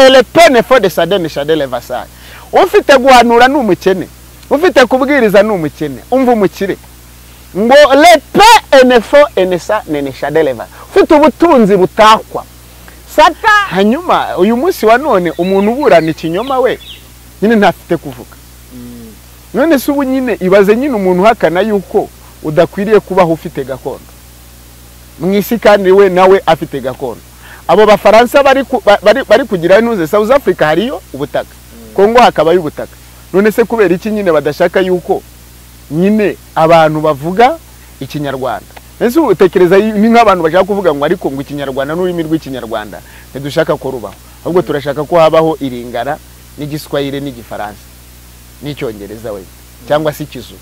Elepene fo de sadene shadele vasai. Ufite guhanura ni umukene, ufite kubwiriza ni umukene. Umva umukire ngo lepe enefo enesa nene shadele vasai, ufite ubutunzi butakwa sata. Hanyuma uyu munsi wa none umuntu uburana ikinyoma we nyine ntafite kuvuga. None se ubu nyine ibaze nyine umuntu uhakana yuko udakwiriye kubaho ufite gakondo mu isi, kandi we nawe afite gakondo. Abo bafaransa bari kugira intuze South Africa hariyo ubutaka, Kongo hakabayo ubutaka. None se kubera iki nyine badashaka yuko nyine abantu bavuga ikinyarwanda? Ese utekereza ni nk'abantu bashaka kuvuga ngo ariko ngo ikinyarwanda n'ururimi rw'ikinyarwanda ntidushaka ko rubaho, ahubwo turashaka ko habaho iringara n'igiswahili n'igifaransa n'icyongereza we cyangwa se ikizulu.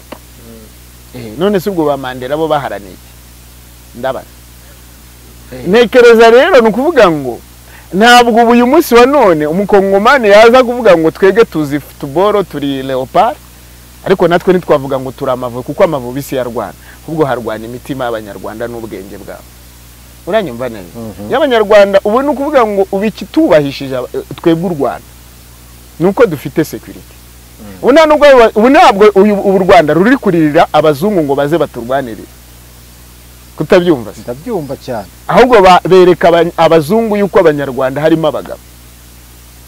None se ubwo ba Mandela bo baharaniye iki? Ndabaza. Ntekereza rero ni ukuvuga ngo ntabwo ubu uyu munsi wa none umukongomani yaza kuvuga ngo twege tuzi football turi leopard, ariko natwe ntitwavuga ngo turi amavubi, kuko amavubi si ya Rwanda, ahubwo harwana imitima y'abanyarwanda n'ubwenge bwabo. Uranyumva neza? Y'abanyarwanda ubu ni ukuvuga ngo ubu ikitubahishije twebwe u Rwanda nuko dufite security. Ubu ntabwo ubu Rwanda ruri kuririra abazungu ngo baze baturwanirire. Kutabyumva se? Ndabyumva cyane. Ahubwo bereka abazungu yuko abanyarwanda harimo abagabo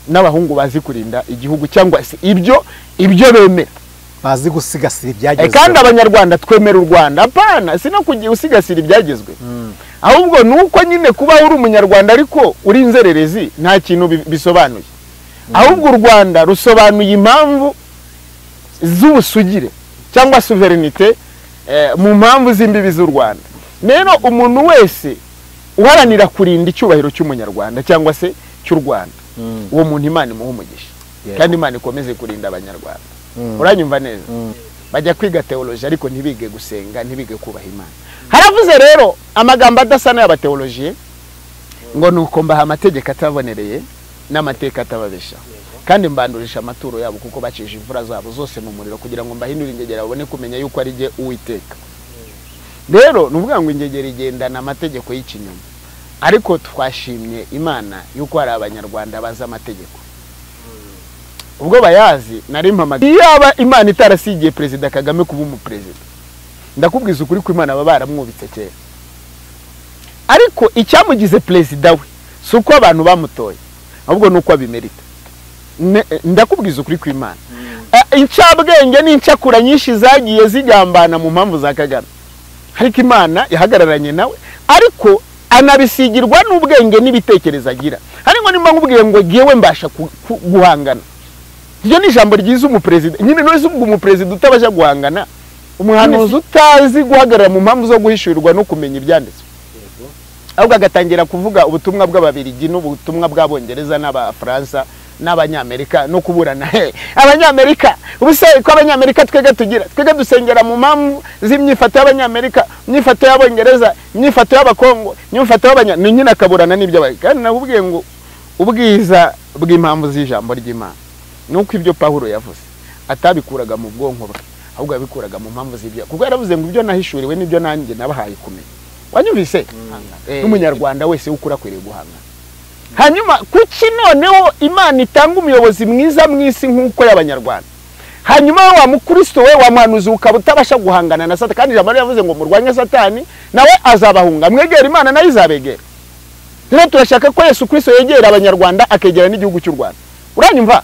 n'abahungu bazi kurinda igihugu, cyangwa se ibyo bemera, bazi gusigasira ibyagezweho. Kandi abanyarwanda twemera u Rwanda, apana si no kugiye usigasira ibyagezwe, ahubwo nuko nyine kuba uri umunyarwanda ariko uri inzererezi nta kintu bisobanuye. Ahubwo u Rwanda rusobanuye impamvu z'ubusugire cyangwa souverinite mu mpamvu z'imbibi z'u Rwanda. Rero umuntu wese uharanira kurinda icyubahiro cy'umunyarwanda cyangwa se cy'u Rwanda, uwo muntu Imana imuha umugisha, kandi Imana ikomeze kurinda abanyarwanda. Uranyumva neza? Bajya kwiga theology ariko ntibige gusenga, ntibige kubaha Imana. Haravuze rero amagambo adasa n'ay'abatheologie ngo nuko mbaha amategeko atabonereye n'amateka atababesha, kandi mbandurisha amaturo yabo kuko bacije imvura zabo zose mu muriro, kugira ngo mbahindure ingegera babone kumenya yuko ari jye Uwiteka. Rero nuvuga ngo ingegera igendana amategeko y'ikinyoma, ariko twashimye Imana yuko hari abanyarwanda bazi amategeko. Ubwo bayazi nari mpamagaye. Iyaba Imana itarasigiye Perezida Kagame kuba umuperezida, ndakubwiza ukuri ko Imana baba baramwubitse kera. Ariko icyamugize perezida we si uko abantu bamutoye, ahubwo nuko abimerita. Ndakubwiza ukuri ko Imana incabwenge n'incakura nyinshi zagiye zigambana mu mpamvu za Kagame, ariko Imana yahagararanye nawe, ariko anabisigirwa n'ubwenge n'ibitekerezo agira. Ariko nimba nkubwiye ngo giyewe mbasha guhangana, iryo ni ijambo ryiza umuperezida nyine. None se ubwo umuperezida utabasha guhangana, umuhanuzi utazi guhagarara mu mpamvu zo guhishurirwa no kumenya ibyanditswe, ahubwo agatangira kuvuga ubutumwa bw'ababirigi n'ubutumwa bw'abongereza n'abafaransa n'abanyamerika no kuburana. Abanyamerika ubuse ko abanyamerika twega tugira, twega dusengera mu mpamvu z'imyifato y'abanyamerika, imyifato y'abongereza, imyifato y'abakongo, imyifato y'abanya, ni nyine akaburana n'ibyo. Kandi nakubwiye ngo ubwiza bw'impamvu z'ijambo ry'Imana nuko ibyo Pawulo yavuze atabikuraga mu bwonko bwe, ahubwo yabikuraga mu mpamvu z'ibyo, kuko yaravuze ngo ibyo nahishuriwe n'ibyo nanjye nabahaye kumenya. Wanyumvise? N'umunyarwanda wese ukura akwiriye guhangana. Hanyuma kuki noneho Imana itanga umuyobozi mwiza mwisi nk'uko y'abanyarwanda, hanyuma wa mukristo we wa muhanuzi ukaba utabasha guhangana na Satani? Kandi ijambo yavuze ngo murwanye Satani nawe azabahunga, mwegera Imana nayo izabegera. Rero turashaka ko Yesu Kristo yegera abanyarwanda akegera n'igihugu cy'u Rwanda. Uranyumva?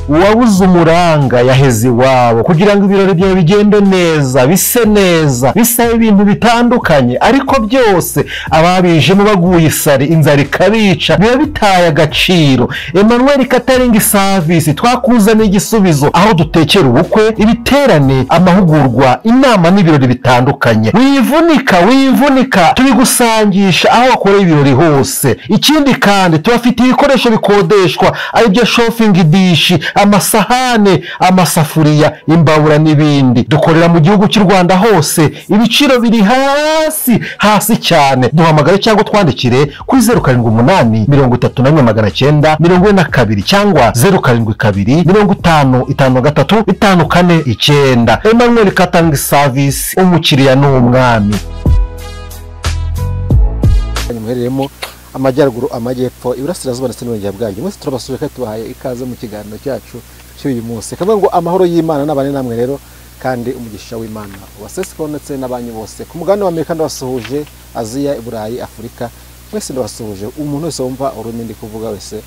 Uwabuze umuranga yaheze iwabo. Kugira ngo ibirori byawe bigende neza, bise neza, bisaba ibintu bitandukanye, ariko byose ababijemo baguye isari, inzara ikabica, biba bitaye agaciro. Emmanuel Catering Service twakuzaniye igisubizo, aho dutekera ubukwe, ibiterane, amahugurwa, inama n'ibirori bitandukanye. Wivunika, wivunika, tubigusangisha aho wakoreye ibirori hose. Ikindi kandi tubafitiye ibikoresho bikodeshwa, aribyo chafing dish, amasahane, amasafuriya, imbabura n'ibindi. Dukorera mu gihugu cy'u Rwanda hose, ibiciro biri hasi hasi cyane. Duhamagare cyangwa twandikire kuri 078 31 942 cyangwa 072 50 53 549. Emmanuel Catering Service, umukiriya ni umwami. Muhereremo amajyaruguru, amajyepfo, iburasirazuba ndetse n'uburengerazuba bwaryo, mwese turabasuye kandi tubahaye ikaze mu kiganiro cyacu cy'uyu munsi. Kavuga ngo amahoro y'Imana n'abane namwe rero, kandi umugisha w'Imana ubaseseko ndetse n'abanyu bose. Ku mugabane wa Amerika ndabasuhuje, Aziya, Burayi, Afurika, mwese ndabasuhuje. Umuntu wese wumva ururimi ndi kuvuga wese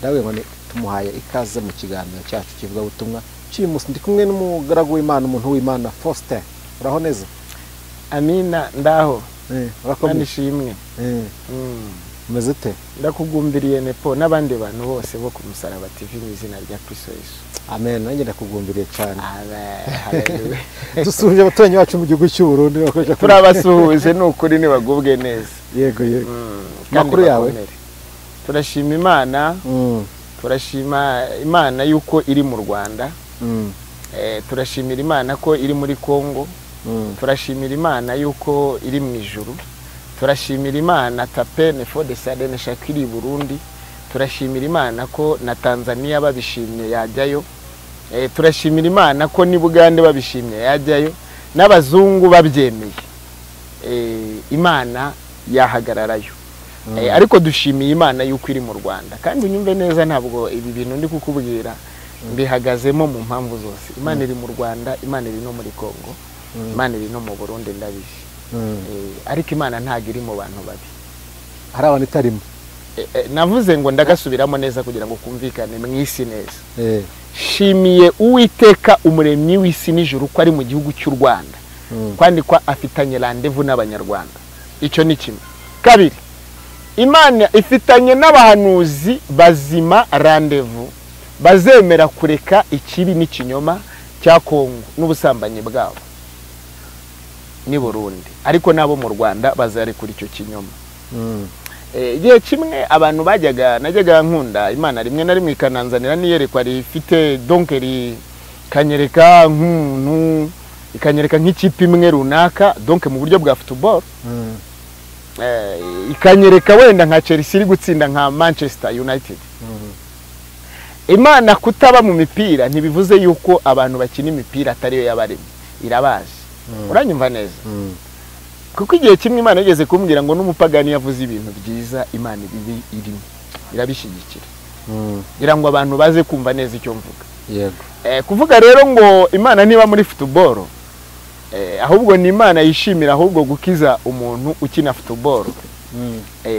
ndawe ngo tumuhaye ikaze mu kiganiro cyacu kivuga ubutumwa cy'uyu munsi. Ndi kumwe n'umugaragu w'Imana, umuntu w'Imana, Faustin. Uraho neza? Amina, ndaho. Urakomeye? Nishimwe. Umeze ute? Ndakugumbiriye Nepo n'abandi bantu bose bo ku Musaraba TV mu izina rya Kristo Yesu. Amen, nanjye ndakugumbiriye cyane. Amen. Haleluya. Dusuhuje abaturanyi bacu mu gihugu cy'u Burundi, bakoresha turabasuhuje, ni ukuri nibagubwe neza. Yego yego. Makuru yawe? Turashima Imana. Turashima Imana yuko iri mu Rwanda. Turashimira Imana ko iri muri Kongo. Turashimira Imana yuko iri mu ijuru. Turashimira Imana tapene for de sadene shakiri Burundi. Turashimira Imana ko na Tanzania babishimye yajyayo. Turashimira Imana ko ni Bugande babishimye yajyayo, n'abazungu babyemeye. Imana yahagararayo. Ariko dushimiye Imana yuko iri mu Rwanda. Kandi unyumve neza, ntabwo ibi bintu ndi kukubwira mbihagazemo mu mpamvu zose. Imana iri mu Rwanda, Imana iri no muri Kongo, Imana iri no mu Burundi, ndabizi. Ariko Imana ntago iri mu bantu babi. Hari abantu itarimo. Navuze ngo ndagasubiramo neza kugira ngo kumvikane mu isi neza. Shimiye Uwiteka umuremyi w'isi n'ijuru ko ari mu gihugu cy'u Rwanda, kandi ko afitanye rendez-vous n'abanyarwanda. Icyo ni kimwe. Kabiri, Imana ifitanye n'abahanuzi bazima rendez-vous, bazemera kureka ikibi n'ikinyoma cya Kongo n'ubusambanyi bwabo ni Burundi, ariko nabo mu Rwanda bazarekura icyo kinyoma. Igihe kimwe abantu bajyaga, najyaga nkunda Imana rimwe na rimwe ikananzanira n'iyerekwa rifite donc rikanyereka nk'umuntu, ikanyereka nk'ikipe imwe runaka, donc mu buryo bwa football. Ikanyereka wenda nka Chelsea iri gutsinda nka Manchester United. Imana kutaba mu mipira ntibivuze yuko abantu bakina imipira atariyo yabaremye, irabazi. Uranyumva neza? Kuko igihe kimwe Imana yigeze kumbwira ngo n'umupagani yavuze ibintu byiza, Imana ibi irimo irabishyigikira, kugira ngo abantu baze kumva neza icyo mvuga. Yego. Kuvuga rero ngo Imana niba muri football, ahubwo ni Imana yishimira ahubwo gukiza umuntu ukina football.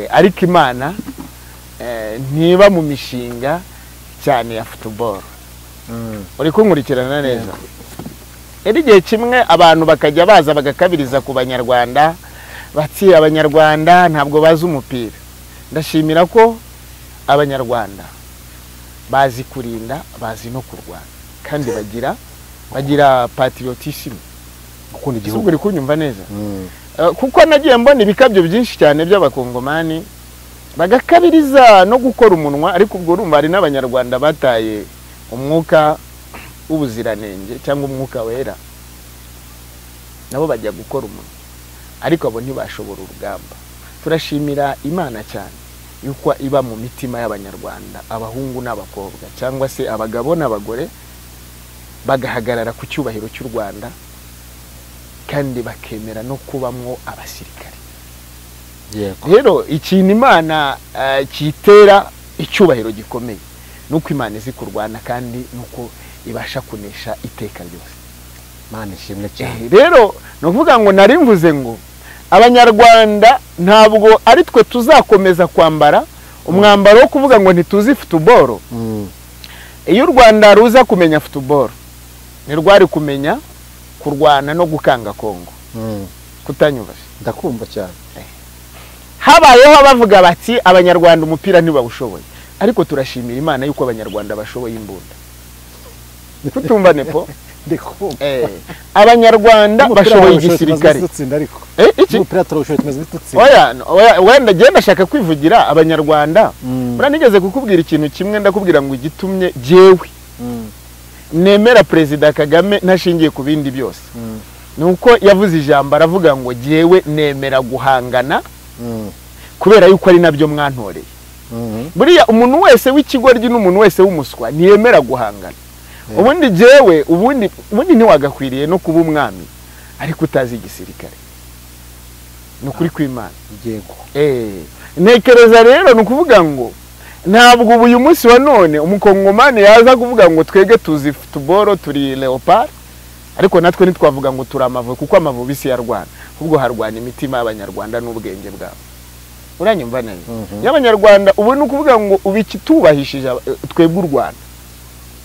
Ariko Imana ntiba mu mishinga cyane ya football. Uri kunkurikirana neza? Eri gihe kimwe abantu bakajya baza bagakabiriza ku banyarwanda, bati abanyarwanda ntabwo bazi umupira. Ndashimira ko abanyarwanda bazi kurinda, bazi no kurwana, kandi bagira patriotisme, gukunda igihugu. Uri kunyumva neza? Kuko nagiye mbona ibikabyo byinshi cyane by'abakongomani bagakabiriza no gukora umunwa, ariko ubwo urumva hari n'abanyarwanda bataye umwuka w'ubuziranenge cyangwa umwuka wera, nabo bajya gukora umunwa, ariko abo ntibashobora urugamba. Turashimira Imana cyane yuko iba mu mitima y'abanyarwanda, abahungu n'abakobwa cyangwa se abagabo n'abagore, bagahagarara ku cyubahiro cy'u Rwanda kandi bakemera no kubamwo abasirikare. Yego. Rero ikintu Imana kitera icyubahiro gikomeye nuko Imana izi kurwana kandi nuko ibasha kunesha iteka ryose. Imana ishimwe cyane. Rero no kuvuga ngo nari mvuze ngo abanyarwanda ntabwo ari twe tuzakomeza kwambara umwambaro wo kuvuga ngo ntituzi football. Iyo u Rwanda ruza kumenya football ntirwari kumenya kurwana no gukanga Kongo. Kutanyumva? Ndakumva cyane. Habayeho abavuga bati abanyarwanda umupira ntibawushoboye, ariko turashimira Imana yuko abanyarwanda bashoboye imbunda. Kutumva nepo? Ndikumva. Abanyarwanda bashoboye igisirikare. Iki? Umupira turawushoboye tumaze bitutsinda. Oya, wenda ngiye ndashaka kwivugira abanyarwanda. Bura nigeze kukubwira ikintu kimwe, ndakubwira ngo igitumye jewe nemera Perezida Kagame ntashingiye ku bindi byose. Nuko yavuze ijambo aravuga ngo jewe nemera guhangana kubera yuko ari nabyo mwantoreye. Buriya umuntu wese w'ikigoryi n'umuntu wese w'umuswa ntiyemera guhangana. Ubundi jewe ubundi ntiwagakwiriye no kuba umwami ariko utazi igisirikare. Ni ukuri kw'Imana. Yego. Ntekereza rero ni ukuvuga ngo ntabwo ubu uyu munsi wa none umukongomani yaza kuvuga ngo twege tuzi football turi leopard, ariko natwe ntitwavuga ngo turi Amavubi, kuko Amavubi si yarwana, ahubwo harwana imitima y'abanyarwanda n'ubwenge bwabo. Uranyumva neza? Y'abanyarwanda ubu ni ukuvuga ngo ubikitubahishije twebwe u Rwanda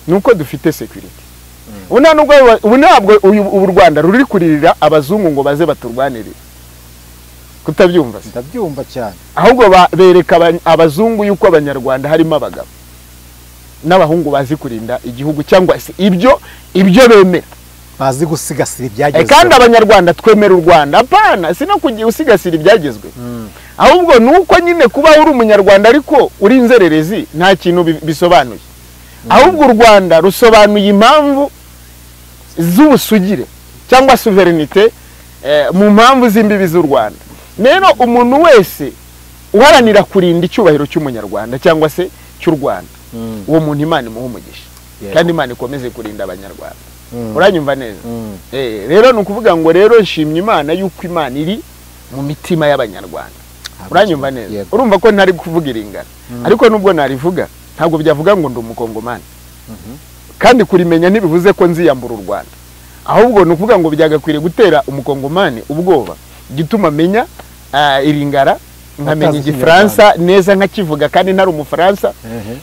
nuko dufite security. Ubu ntabwo ubu Rwanda ruri kuririra abazungu ngo baze baturwanirire. Kutabyumva? Ndabyumva cyane. Ahubwo bereka abazungu yuko abanyarwanda harimo abagabo n'abahungu bazi kurinda igihugu, cyangwa se ibyo bemera, bazi gusigasira ibyagezweho. Kandi abanyarwanda twemera u Rwanda. Apana, si no kugiye usigasira ibyagezwe, ahubwo nuko nyine kuba uri umunyarwanda ariko uri inzererezi nta kintu bisobanuye. Ahubwo u Rwanda rusobanuye impamvu z'ubusugire cyangwa souverinite mu mpamvu z'imbibi z'u Rwanda. Rero umuntu wese uharanira kurinda icyubahiro cy'umunyarwanda cyangwa se cy'u Rwanda, uwo muntu Imana imuha umugisha, kandi Imana ikomeze kurinda abanyarwanda. Uranyumva neza? Rero ni ukuvuga ngo rero nshimye Imana yuko Imana iri mu mitima y'abanyarwanda. Uranyumva neza? Urumva ko ntari kuvuga iringana, ariko nubwo narivuga ntabwo byavuga ngo ndi umukongomani. Kandi kurimenya ntibivuze ko nziyambura u Rwanda, ahubwo ni ukuvuga ngo byagakwiriye gutera umukongomani ubwoba, gituma amenya iringara, nkamenya igifaransa neza nkakivuga kandi ntari umufaransa,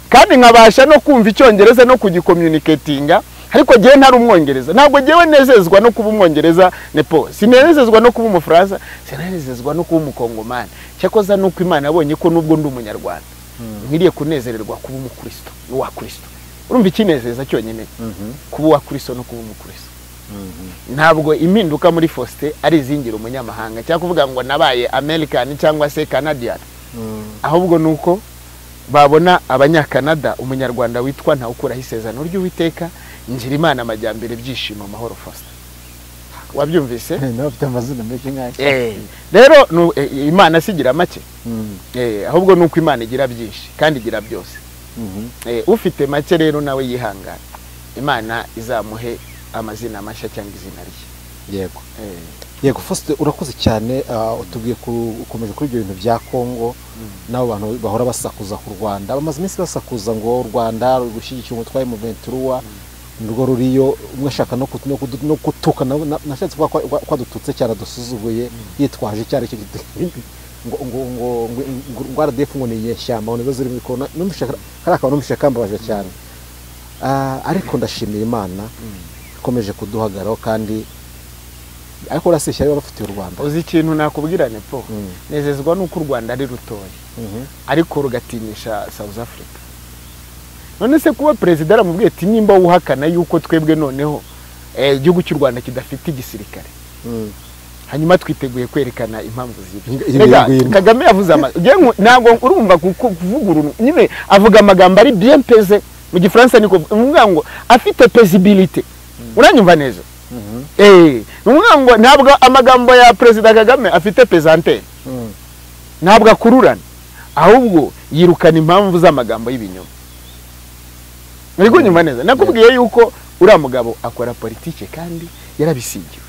kandi nkabasha no kumva icyongereza no kugicommunicatinga, ariko jewe ntari umwongereza. Ntabwo jewe nezezwa no kuba umwongereza nepo, sinezezwa no kuba umufaransa, sinezezwa no kuba umukongomani. Cyakoza nuko Imana yabonye ko nubwo ndi umunyarwanda nkwiriye kunezererwa kuba umukristo n'uwa Kristo. Urumva ikinezeza cyonyine kuba uwa Kristo no kuba umukristo. Ntabwo impinduka muri Faustin ari izingira umunyamahanga cyangwa kuvuga ngo nabaye American cyangwa se Canadian, ahubwo nuko babona abanyakanada umunyarwanda witwa Ntawukuraho Isezerano ry'Uwiteka, ngira Imana amajyambere, byishimo, amahoro Faustin. Wabyumvise? Nafite amazina menshi nk'ayo. Rero Imana sigira make, ahubwo nuko Imana igira byinshi kandi igira byose. Ufite make rero nawe yihangana, Imana izamuhe amazina mashya cyangwa izina rye. Yego. Yego Faustin, urakoze cyane. Utubwiye ukomeje kuri ibyo bintu bya Kongo n'abo bantu bahora basakuza ku Rwanda, bamaze iminsi basakuza ngo u Rwanda rugushyigikira umutwe wa M23 nirwo ruriyo, umwe ashaka no kutuka, nashatse kuvuga ko adututse cyane, adusuzuguye yitwaje icyo ari cyo ngo ngo ngo ngo RDF ngo ni inyeshyamba ngo nizo ziri muri Kongo. Numvise kariya kantu, numvise kambabaje cyane. Ariko ndashimira Imana ikomeje kuduhagaraho, kandi ariko uraseshya baba bafitiye u Rwanda. Uzi ikintu nakubwira nepo? Nezezwa nuko u Rwanda ari rutoya ariko rugatinyisha South Africa. None se kuba perezida aramubwiye ati nimba wuhakana yuko twebwe noneho igihugu cy'u Rwanda kidafite igisirikare, hanyuma twiteguye kwerekana impamvu z'ibyo. Kagame yavuze ntabwo urumva kuvuga nyine, avuga amagambo ari bien pesé mu gifaransa, niko uvuga ngo afite pesibilité. Uranyumva neza? Ni ngo ntabwo amagambo ya Perezida Kagame afite pesantere, ntabwo akururana, ahubwo yirukana impamvu z'amagambo y'ibinyoma. Muri kunyumva neza? Nakubwiye yuko uriya mugabo akora politike kandi yarabisigiwe.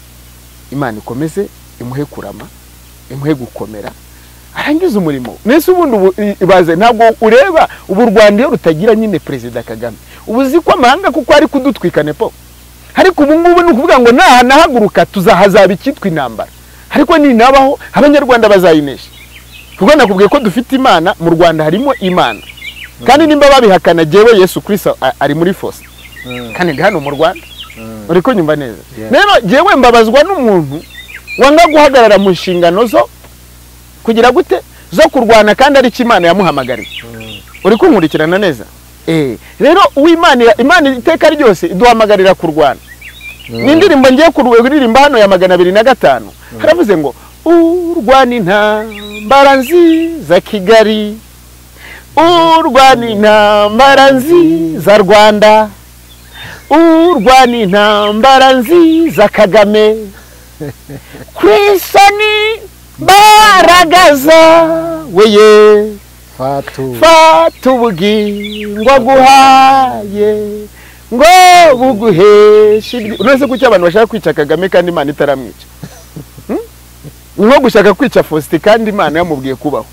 Imana ikomeze imuhe kurama, imuhe gukomera, arangiza umurimo. Nese ubundi ibaze, ntabwo ureba ubu Rwanda iyo rutagira nyine Perezida Kagame, ubu uzi ko amahanga kuko ari kudutwika nepo. Ariko ubu ngubu ni ukuvuga ngo nahaguruka tuzahazaba ikitwa intambara, ariko ninabaho abanyarwanda bazayinesha. Kuko nakubwiye ko dufite Imana, mu Rwanda harimo Imana. Kandi nimba babihakana, jewe Yesu Kristo ari muri force, kandi ndi hano mu Rwanda. Uri kunyumva neza? Rero jewe mbabazwa n'umuntu wanga guhagarara mu nshingano zo kugira gute, zo kurwana, kandi ari Imana yamuhamagariye. Uri kunkurikirana neza? Rero uw'Imana, Imana iteka ryose iduhamagarira kurwana. N'indirimbo ngiye kuririmba hano ya 205 haravuze ngo urwana intambara nziza Kigali, urwana intambara nziza Rwanda, urwana intambara nziza Kagame, Kristo ni baragaza weye, fata ubugingo aguhaye ngo buguheshe. Uretse kuki abantu bashaka kwica Kagame kandi Imana itaramwica? Ni nko gushaka kwica Faustin kandi Imana yamubwiye kubaho.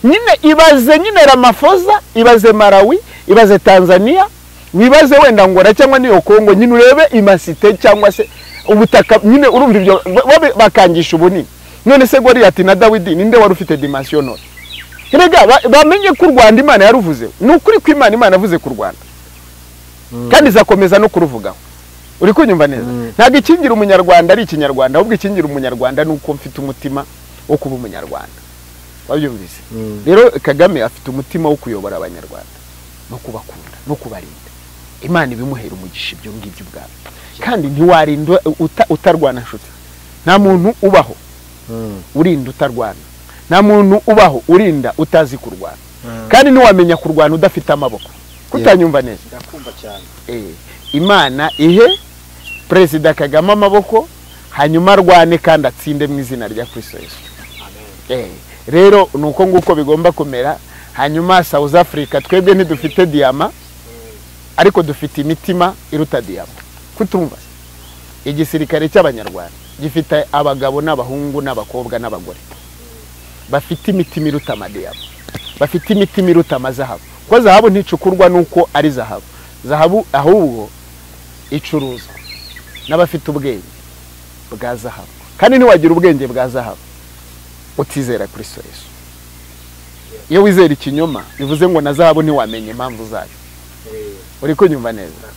Nyine ibaze nyine Ramaphosa, ibaze Malawi, ibaze Tanzania, wibaze wenda Angola cyangwa niyo Kongo, nyine urebe imasite cyangwa se ubutaka, nyine urumva ibyo bakangisha ubunini. None se Goliath na Dawidi ninde wari ufite dimension none? Erega bamenye ko u Rwanda Imana yaruvuze. Ni ukuri ko Imana avuze ku Rwanda, kandi izakomeza no kuruvugaho. Uri kunyumva neza? Ntabwo ikingira umunyarwanda ari ikinyarwanda, ahubwo ikingira umunyarwanda ni uko mfite umutima wo kuba umunyarwanda. Wabyumvise? Rero Kagame afite umutima wo kuyobora abanyarwanda no kubakunda no kubarinda. Imana ibimuhera umugisha ibyo ngibyo ubwabyo. Kandi ntiwarinda utarwana nshuti. Nta muntu ubaho urinda utarwana. Nta muntu ubaho urinda utazi kurwana. Kandi ntiwamenya kurwana udafite amaboko. Kutanyumva neza? Ndakumva cyane. Imana ihe Perezida Kagame amaboko, hanyuma arwane kandi atsinde mu izina rya Kristo Yesu. Amen. Rero nuko nguko bigomba kumera. Hanyuma South Africa twebwe ntidufite diyama, ariko dufite imitima iruta diyama. Kutumva? Igisirikare cy'abanyarwanda gifite abagabo n'abahungu n'abakobwa n'abagore bafite imitima iruta amadiyama, bafite imitima iruta amazahabu. Ko zahabu nticukurwa nuko ari zahabu. Zahabu ahubwo icuruzwa n'abafite ubwenge bwa zahabu. Kandi ntiwagira ubwenge bwa zahabu utizera Kristo Yesu. Iyo wizera ikinyoma bivuze ngo na zahabu ntiwamenye impamvu zayo. Uri kunyumva neza?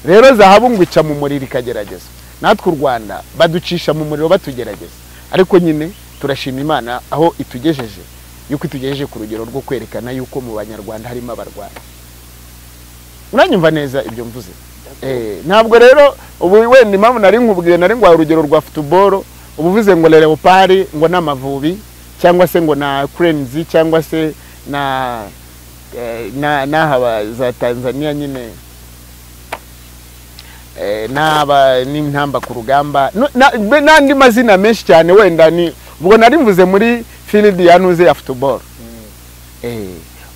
Rero zahabu ngo ica mu muriro ikagerageza. Natwe u Rwanda baducisha mu muriro batugerageza. Ariko nyine turashima Imana aho itugejeje, yuko itugejeje ku rugero rwo kwerekana yuko mu banyarwanda harimo abarwana. Uranyumva neza ibyo mvuze? Ntabwo rero ubu wenda impamvu nari nkubwiye nari ngwa urugero rwa football, ubuvuze ngo Leopard ngo n'Amavubi cyangwa se ngo na Cranes cyangwa se na na za Tanzania nyine naba n'intamba ku rugamba n'andi mazina menshi cyane wenda ni ubwo nari mvuze muri field ya nuze ya football.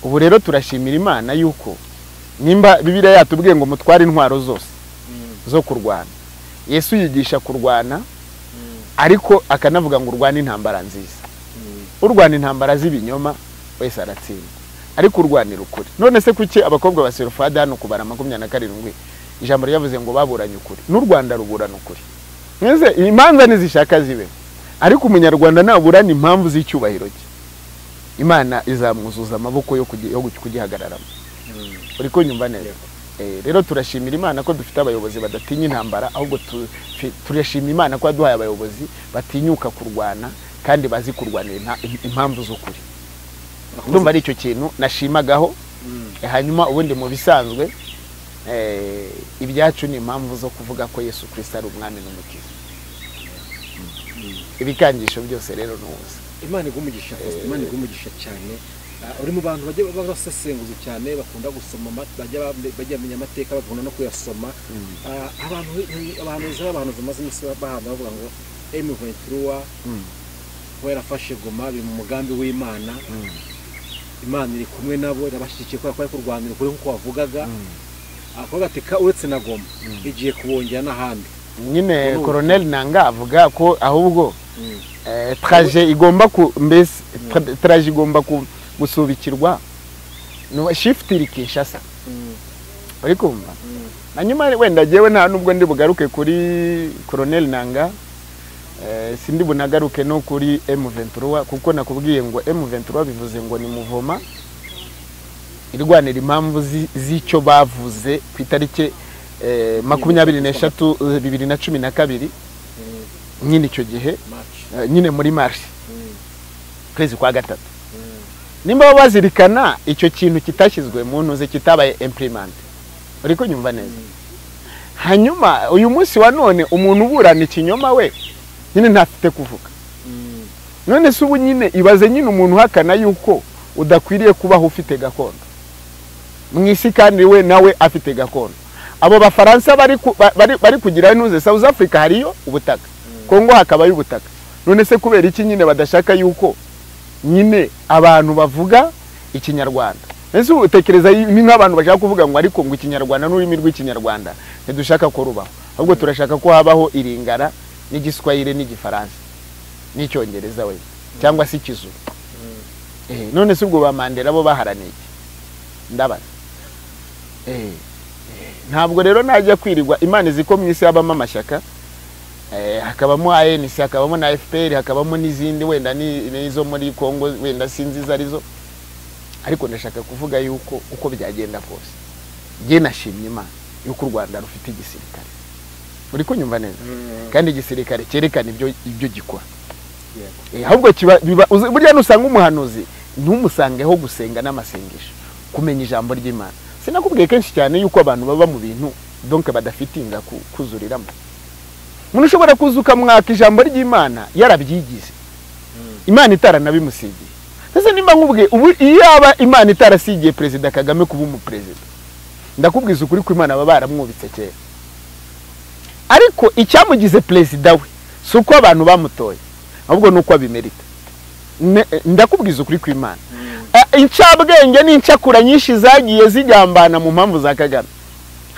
Ubu rero turashimira Imana yuko nimba Bibiliya yatubwiye ngo mutware intwaro zose zo kurwana. Yesu yigisha kurwana, ariko akanavuga ngo urwane intambara nziza. Urwana intambara z'ibinyoma wese aratsinda, ariko urwanira ukuri. None se kuki abakobwa ba Serufada hano kubara 27 ijambo ryavuze ngo baburanye ukuri? N'u Rwanda ruburana ukuri. Mwese imanza nizishaka zibe, ariko umunyarwanda naburana impamvu z'icyubahiro cye, Imana izamwuzuza amaboko yo kugihagararamo. Uri kunyumva neza? Rero turashimira Imana ko dufite abayobozi badatinya intambara, ahubwo turashima Imana ko yaduhaye abayobozi batinyuka kurwana kandi bazi kurwanira impamvu z'ukuri. Ndumva ari icyo kintu nashimagaho. Hanyuma ubundi mu bisanzwe ibyacu ni impamvu zo kuvuga ko Yesu Kristo ari umwami n'umukiza. Ibikangisho byose rero n'ubusa. Imana igumugisha, Imana igumugisha cyane. Uri mu bantu bajya basesenguza cyane, bakunda gusoma, bajya bamenya amateka, bakunda no kuyasoma. Abantu bamaze iminsi bahamba bavuga ngo M23 ko yarafashe Goma biri mu mugambi w'Imana. Imana iri kumwe nabo, irabashyigikiye kubera ko bari kurwanira ukuri nk'uko wavugaga. Akavuga ati uretse na Goma igiye kubongera n'ahandi. Nyine Colonel Nanga avuga ko ahubwo trajet igomba ku mbese trajet igomba ku gusubikirwa no shift iri Kinshasa. Bari kumva. Hanyuma wenda jewe nta nubwo ndi bugaruke kuri Colonel Nanga, sindi bunagaruke no kuri M23, kuko nakubwiye ngo M23 bivuze ngo ni muvoma Irwanira impamvu z'icyo bavuze ku itariki 23 2012 nyine icyo gihe nyine muri Mars kwezi kwa gatatu. Nimba bazirikana icyo kintu kitashyizwe mu ntuze kitabaye implement. Uri kunyumva neza? Hanyuma uyu munsi wa none umuntu uburana ikinyoma we nyine ntafite kuvuga. None se ubu nyine ibaze nyine umuntu uhakana yuko udakwiriye kubaho ufite gakondo mu isi kandi we nawe afite gakondo. Abo bafaransa bari kugira intuze South Africa hariyo ubutaka, Kongo hakabayo ubutaka. None se kubera iki nyine badashaka yuko nyine abantu bavuga ikinyarwanda? Ese utekereza ni nk'abantu bashaka kuvuga ngo ariko ngo ikinyarwanda n'ururimi rw'ikinyarwanda ntidushaka ko rubaho, ahubwo turashaka ko habaho iringara n'igiswahili n'igifaransa n'icyongereza we cyangwa se ikizulu. None se ubwo ba Mandela bo baharaniye iki? Ndabaza. Ntabwo rero najya kwirirwa. Imana izi ko mu isi habamo amashyaka, hakabamo ANC, hakabamo na FPR, hakabamo n'izindi wenda n'izo muri Kongo wenda sinzi izo arizo, ariko ndashaka kuvuga yuko uko byagenda kose jye nashimye Imana yuko u Rwanda rufite igisirikare. Uri kunyumva neza? Kandi igisirikare cyerekana ibyo gikora. Ahubwo burya nusanga umuhanuzi ntumusangeho gusenga n'amasengesho, kumenya ijambo ry'Imana. Sinakubwiye kenshi cyane yuko abantu baba mu bintu donc badafitinga kuzuriramo. Umuntu ushobora kuzuka mwaka ijambo ry'Imana yarabyigize, Imana itaranabimusigiye. Ese nimba nkubwiye ubu iyaba Imana itarasigiye Perezida Kagame kuba umuperezida, ndakubwiza ukuri ko Imana baba baramwubitse kera. Ariko icyamugize perezida we si uko abantu bamutoye, ahubwo nuko abimerita. Ndakubwiza ukuri ko Imana incabwenge n'incakura nyinshi zagiye zigambana mu mpamvu za Kagame,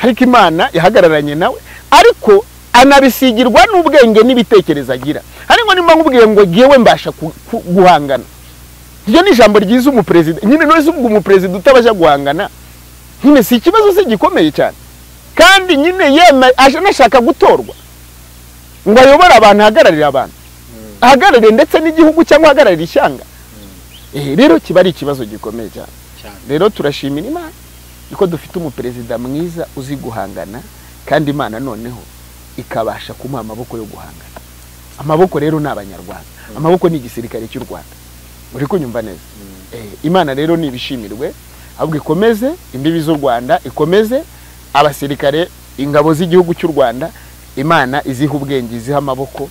ariko Imana yahagararanye nawe, ariko anabisigirwa n'ubwenge n'ibitekerezo agira. Ariko nimba nkubwiye ngo giyewe mbasha guhangana, iryo ni ijambo ryiza umuperezida nyine. None ubwo umuperezida utabasha guhangana nyine si ikibazo se gikomeye cyane? Kandi nyine yeme anashaka gutorwa ngo ayobore abantu, ahagararire abantu, ahagararire ndetse n'igihugu cyangwa ahagararire ishyanga. Rero kiba ari ikibazo gikomeye cyane. Rero turashimira Imana yuko dufite umuperezida mwiza uzi guhangana, kandi Imana noneho ikabasha kumuha amaboko yo guhangana. Amaboko rero ni abanyarwanda, amaboko ni igisirikare cy'u Rwanda. Uri kunyumva neza? Imana rero nibishimirwe, ahubwo ikomeze imbibi z'u Rwanda, ikomeze abasirikare, ingabo z'igihugu cy'u Rwanda. Imana iziha ubwenge, iziha amaboko,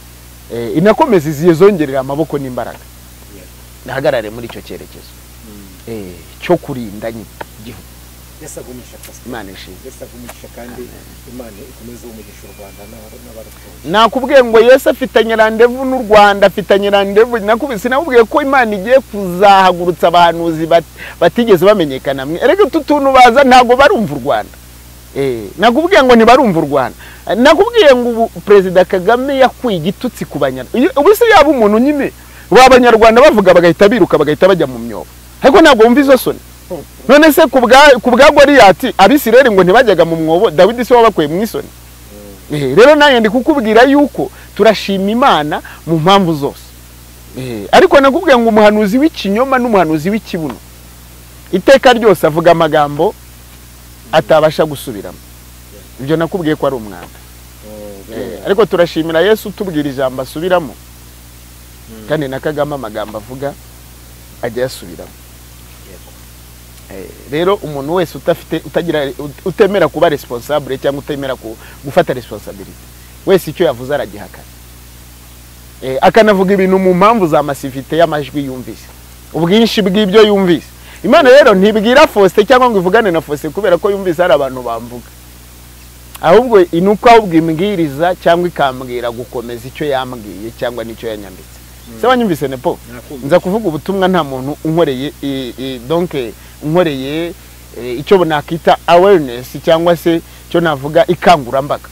inakomeze iziyongerera amaboko n'imbaraga. Nahagarare muri icyo cyerekezo cyo kurinda igihugu. Imana ishimwe. Kandi Imana ikomeze umugisha u Rwanda n'abarutuye. Nakubwiye ngo Yesu afitanye rendez-vous n'u Rwanda, afitanye rendez-vous. Sinakubwiye ko Imana igiye kuzahagurutsa abahanuzi batigeze bamenyekana mwe. Erega utu tuntu baza ntago barumva u Rwanda. Nakubwiye ngo ntibarumva u Rwanda. Nakubwiye ngo ubu Perezida Kagame yakuye igitutsi ku banyarwanda. Ubu se yaba umuntu nyine w'abanyarwanda bavuga bagahita biruka bagahita bajya mu myobo, ariko ntabwo wumva izo soni. None se ku bwa Goliyati Abisirayeli ngo ntibajyaga mu mwobo, Dawidi se wabakuye mu isoni? Rero nanjye ndi kukubwira yuko turashima Imana mu mpamvu zose. Ariko nakubwiye ngo umuhanuzi w'ikinyoma n'umuhanuzi w'ikibuno iteka ryose avuga amagambo atabasha gusubiramo. Ibyo nakubwiye ko ari umwanda. Ariko turashimira Yesu tubwira ijambo asubiramo, kandi na Kagame amagambo avuga ajya yasubiramo. Rero umuntu wese utafite utagira utemera kuba responsable cyangwa utemera gufata responsibility wese icyo yavuze aragihakana. Akanavuga ibintu mu mpamvu za massivité y'amajwi yumvise, ubwinshi bw'ibyo yumvise. Imana rero ntibwira Faustin cyangwa ngo ivugane na Faustin kubera ko yumvise hari abantu bamvuga, ahubwo inuko ahubwo imbwiriza cyangwa ikambwira gukomeza icyo yambwiye cyangwa n'icyo yanyambitse. Se wanyumvise nepo? Nza kuvuga ubutumwa nta muntu unkoreye donc unkoreye icyo nakita awareness cyangwa se cyo navuga ikangurambaga.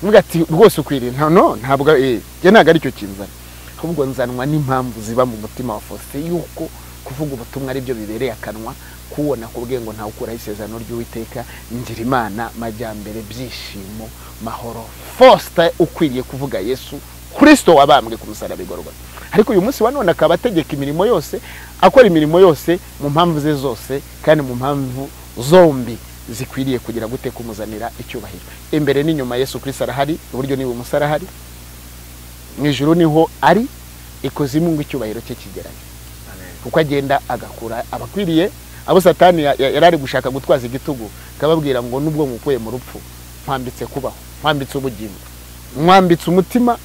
Mvuga ati rwose ukwiriye. No ntabwo je ntago ari cyo kinzana, ahubwo nzanwa n'impamvu ziba mu mutima wa Faustin yuko kuvuga ubutumwa ari byo bibereye akanwa kubona kubwiye ngo ntawe ukuraho isezerano ry'Uwiteka. Ngira Imana majyambere, byishimo, mahoro. Faustin ukwiriye kuvuga Yesu Kristo wabambwe ku musaraba igorwa. Ariko uyu munsi wa none akaba ategeka imirimo yose, akora imirimo yose mu mpamvu ze zose, kandi mu mpamvu zombi zikwiriye kugira gute kumuzanira icyubahiro. Imbere n'inyuma Yesu Kristo arahari, iburyo n'ibumoso arahari, mu ijuru niho ari, ikuzimu ngo icyubahiro cye kigerayo. Kuko agenda agakura abakwiriye abo Satani yarari gushaka gutwaza igitugu, akababwira ngo nubwo ngukuye mu rupfu nkwambitse kubaho, nkwambitse ubugingo, nkwambitse umutima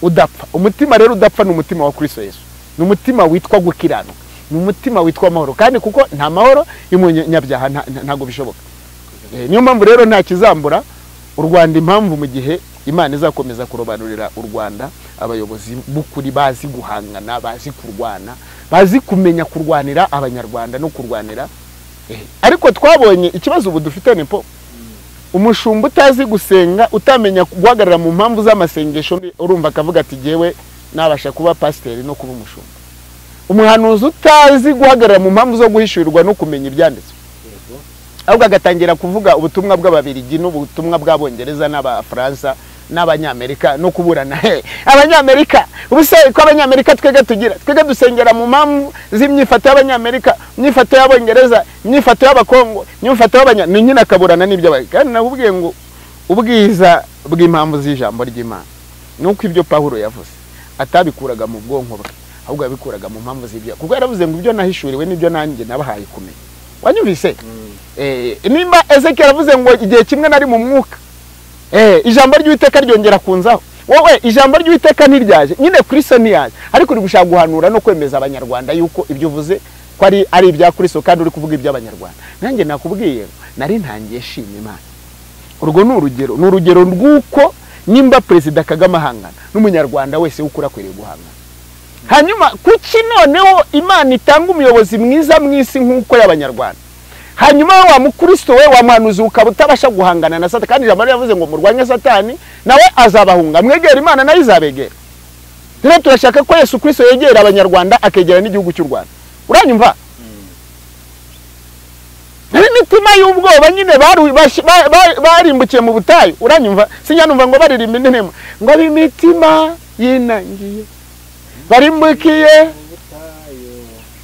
udapfa. Umutima rero udapfa ni umutima wa Kristo Yesu, ni umutima witwa gukiranuka, ni umutima witwa amahoro. Kandi kuko nta mahoro y'umunyabyaha ntago bishoboka. Niyo mpamvu rero nta kizambura u Rwanda, impamvu mu gihe Imana izakomeza kurobanurira u Rwanda abayobozi b'ukuri, bazi guhangana, bazi kurwana, bazi kumenya kurwanira abanyarwanda no kurwanira. Ariko twabonye ikibazo ubu dufite ni po umushumba utazi gusenga, utamenya guhagarara mu mpamvu z'amasengesho, urumva akavuga ati jewe nabasha kuba pasiteri no kuba umushumba. Umuhanuzi utazi guhagarara mu mpamvu zo guhishurirwa no kumenya ibyanditswe, ahubwo agatangira kuvuga ubutumwa bw'ababirigi n'ubutumwa bw'abongereza n'abafaransa n'abanyamerika no kuburana. Abanyamerika ubuse ko abanyamerika twega tugira, twega dusengera mu mpamvu z'imyifato y'abanyamerika, imyifato y'abongereza, imyifato y'abakongo, imyifato y'abanya, ni nyina akaburana n'ibyo. Kandi nakubwiye ngo ubwiza bw'impamvu z'ijambo ry'Imana nuko ibyo Pawulo yavuze atabikuraga mu bwonko bwe, ahubwo yabikuraga mu mpamvu z'ibyo, kuko yaravuze ngo ibyo nahishuriwe n'ibyo nanjye nabahaye kumenya. Wanyumvise? Nimba Ezekiel yavuze ngo igihe kimwe nari mu mwuka, ijambo ry'Uwiteka ryongera kunzaho. Wowe ijambo ry'Uwiteka ntiryaje nyine, Kristo ntiyaje, ariko uri gushaka guhanura no kwemeza abanyarwanda yuko ibyo uvuze ko ari ibya Kristo, kandi uri kuvuga iby'abanyarwanda. Nanjye nakubwiye nari ntangiye shima Imana. Urwo ni urugero, ni urugero rw'uko nimba Perezida Kagame ahangana n'umunyarwanda wese ukura akwiriye guhangana. Hanyuma kuki noneho Imana itanga umuyobozi mwiza mw'isi nk'uko y'abanyarwanda, hanyuma wa mukristo we wa muhanuzi ukaba utabasha guhangana na Satani? Kandi ijambo yavuze ngo murwanye Satani nawe azabahunga, mwegera Imana nayo izabegera. Rero turashaka ko Yesu Kristo yegera abanyarwanda, akegera n'igihugu cy'u Rwanda. Uranyumva? N'imitima y'ubwoba nyine barimbukiye mu butayu. Uranyumva? Sinyanumva ngo baririmba indirimbo ngo imitima yinangiye barimbukiye.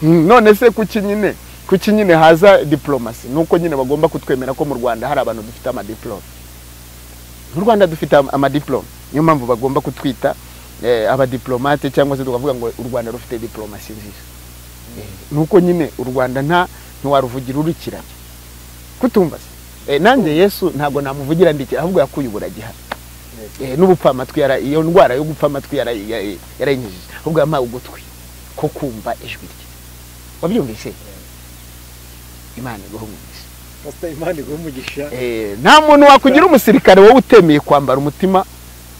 None se kuki nyine haza diplomasi? Nuko nyine bagomba kutwemera ko mu Rwanda hari abantu dufite amadiplome. Mu Rwanda dufite amadiplome, niyo mpamvu bagomba kutwita abadiplomate, cyangwa se tukavuga ngo u Rwanda rufite diplomasi nziza. Nuko nyine u Rwanda nta ntiwaruvugira urukiranye kutumva se. Nanjye Yesu ntabwo namuvugira ndiki, ahubwo yakuye uburagiha n'ubupfa amatwi, iyo ndwara yo gupfa amatwi yarayinkijije, ahubwo yampaye ugutwi ko kumva ijwi rye. Wabyumvise? Imana iguhe umugisha. Pastor, Imana iguhe umugisha. Nta muntu wakugira umusirikare wowe utemeye kwambara umutima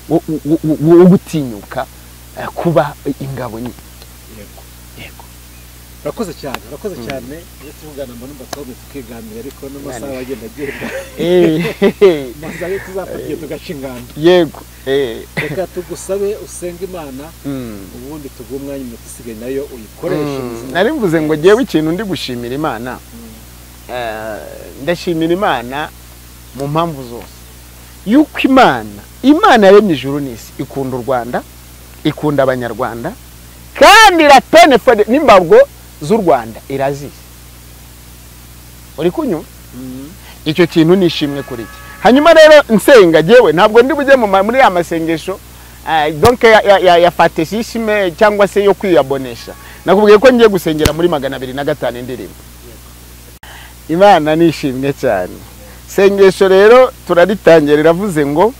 wo gutinyuka kuba ingabo nyine. Yego. Yego. Urakoze cyane, urakoze cyane. Iyo tuvugana mbona twagomba tukiganira, ariko n'amasaha agenda agenda. Maze tuzafatiye tugaca ingando. Yego. Reka tugusabe usenge Imana, ubundi tuguhe umwanya iminota isigaye nayo uyikoreshe. Nari mvuze ngo ngewe ikintu ndi gushimira Imana. Ndashimira Imana mu mpamvu zose. Yuko Imana yaremye ijuru n'isi, ikunda u Rwanda, ikunda abanyarwanda, kandi la peine n'imbarwo z'u Rwanda irazizi. Uri kunyumva? Icyo kintu nishimwe kuri iki. Hanyuma rero nsenga jewe ntabwo ndi bujye muri ya masengesho donc ya fatesisme cyangwa se yo kwiyabonesha. Nakubwiye ko ngiye gusengera muri 205 indirimbo. Imana nishimwe cyane. Sengesho rero turaritangira, riravuze ngo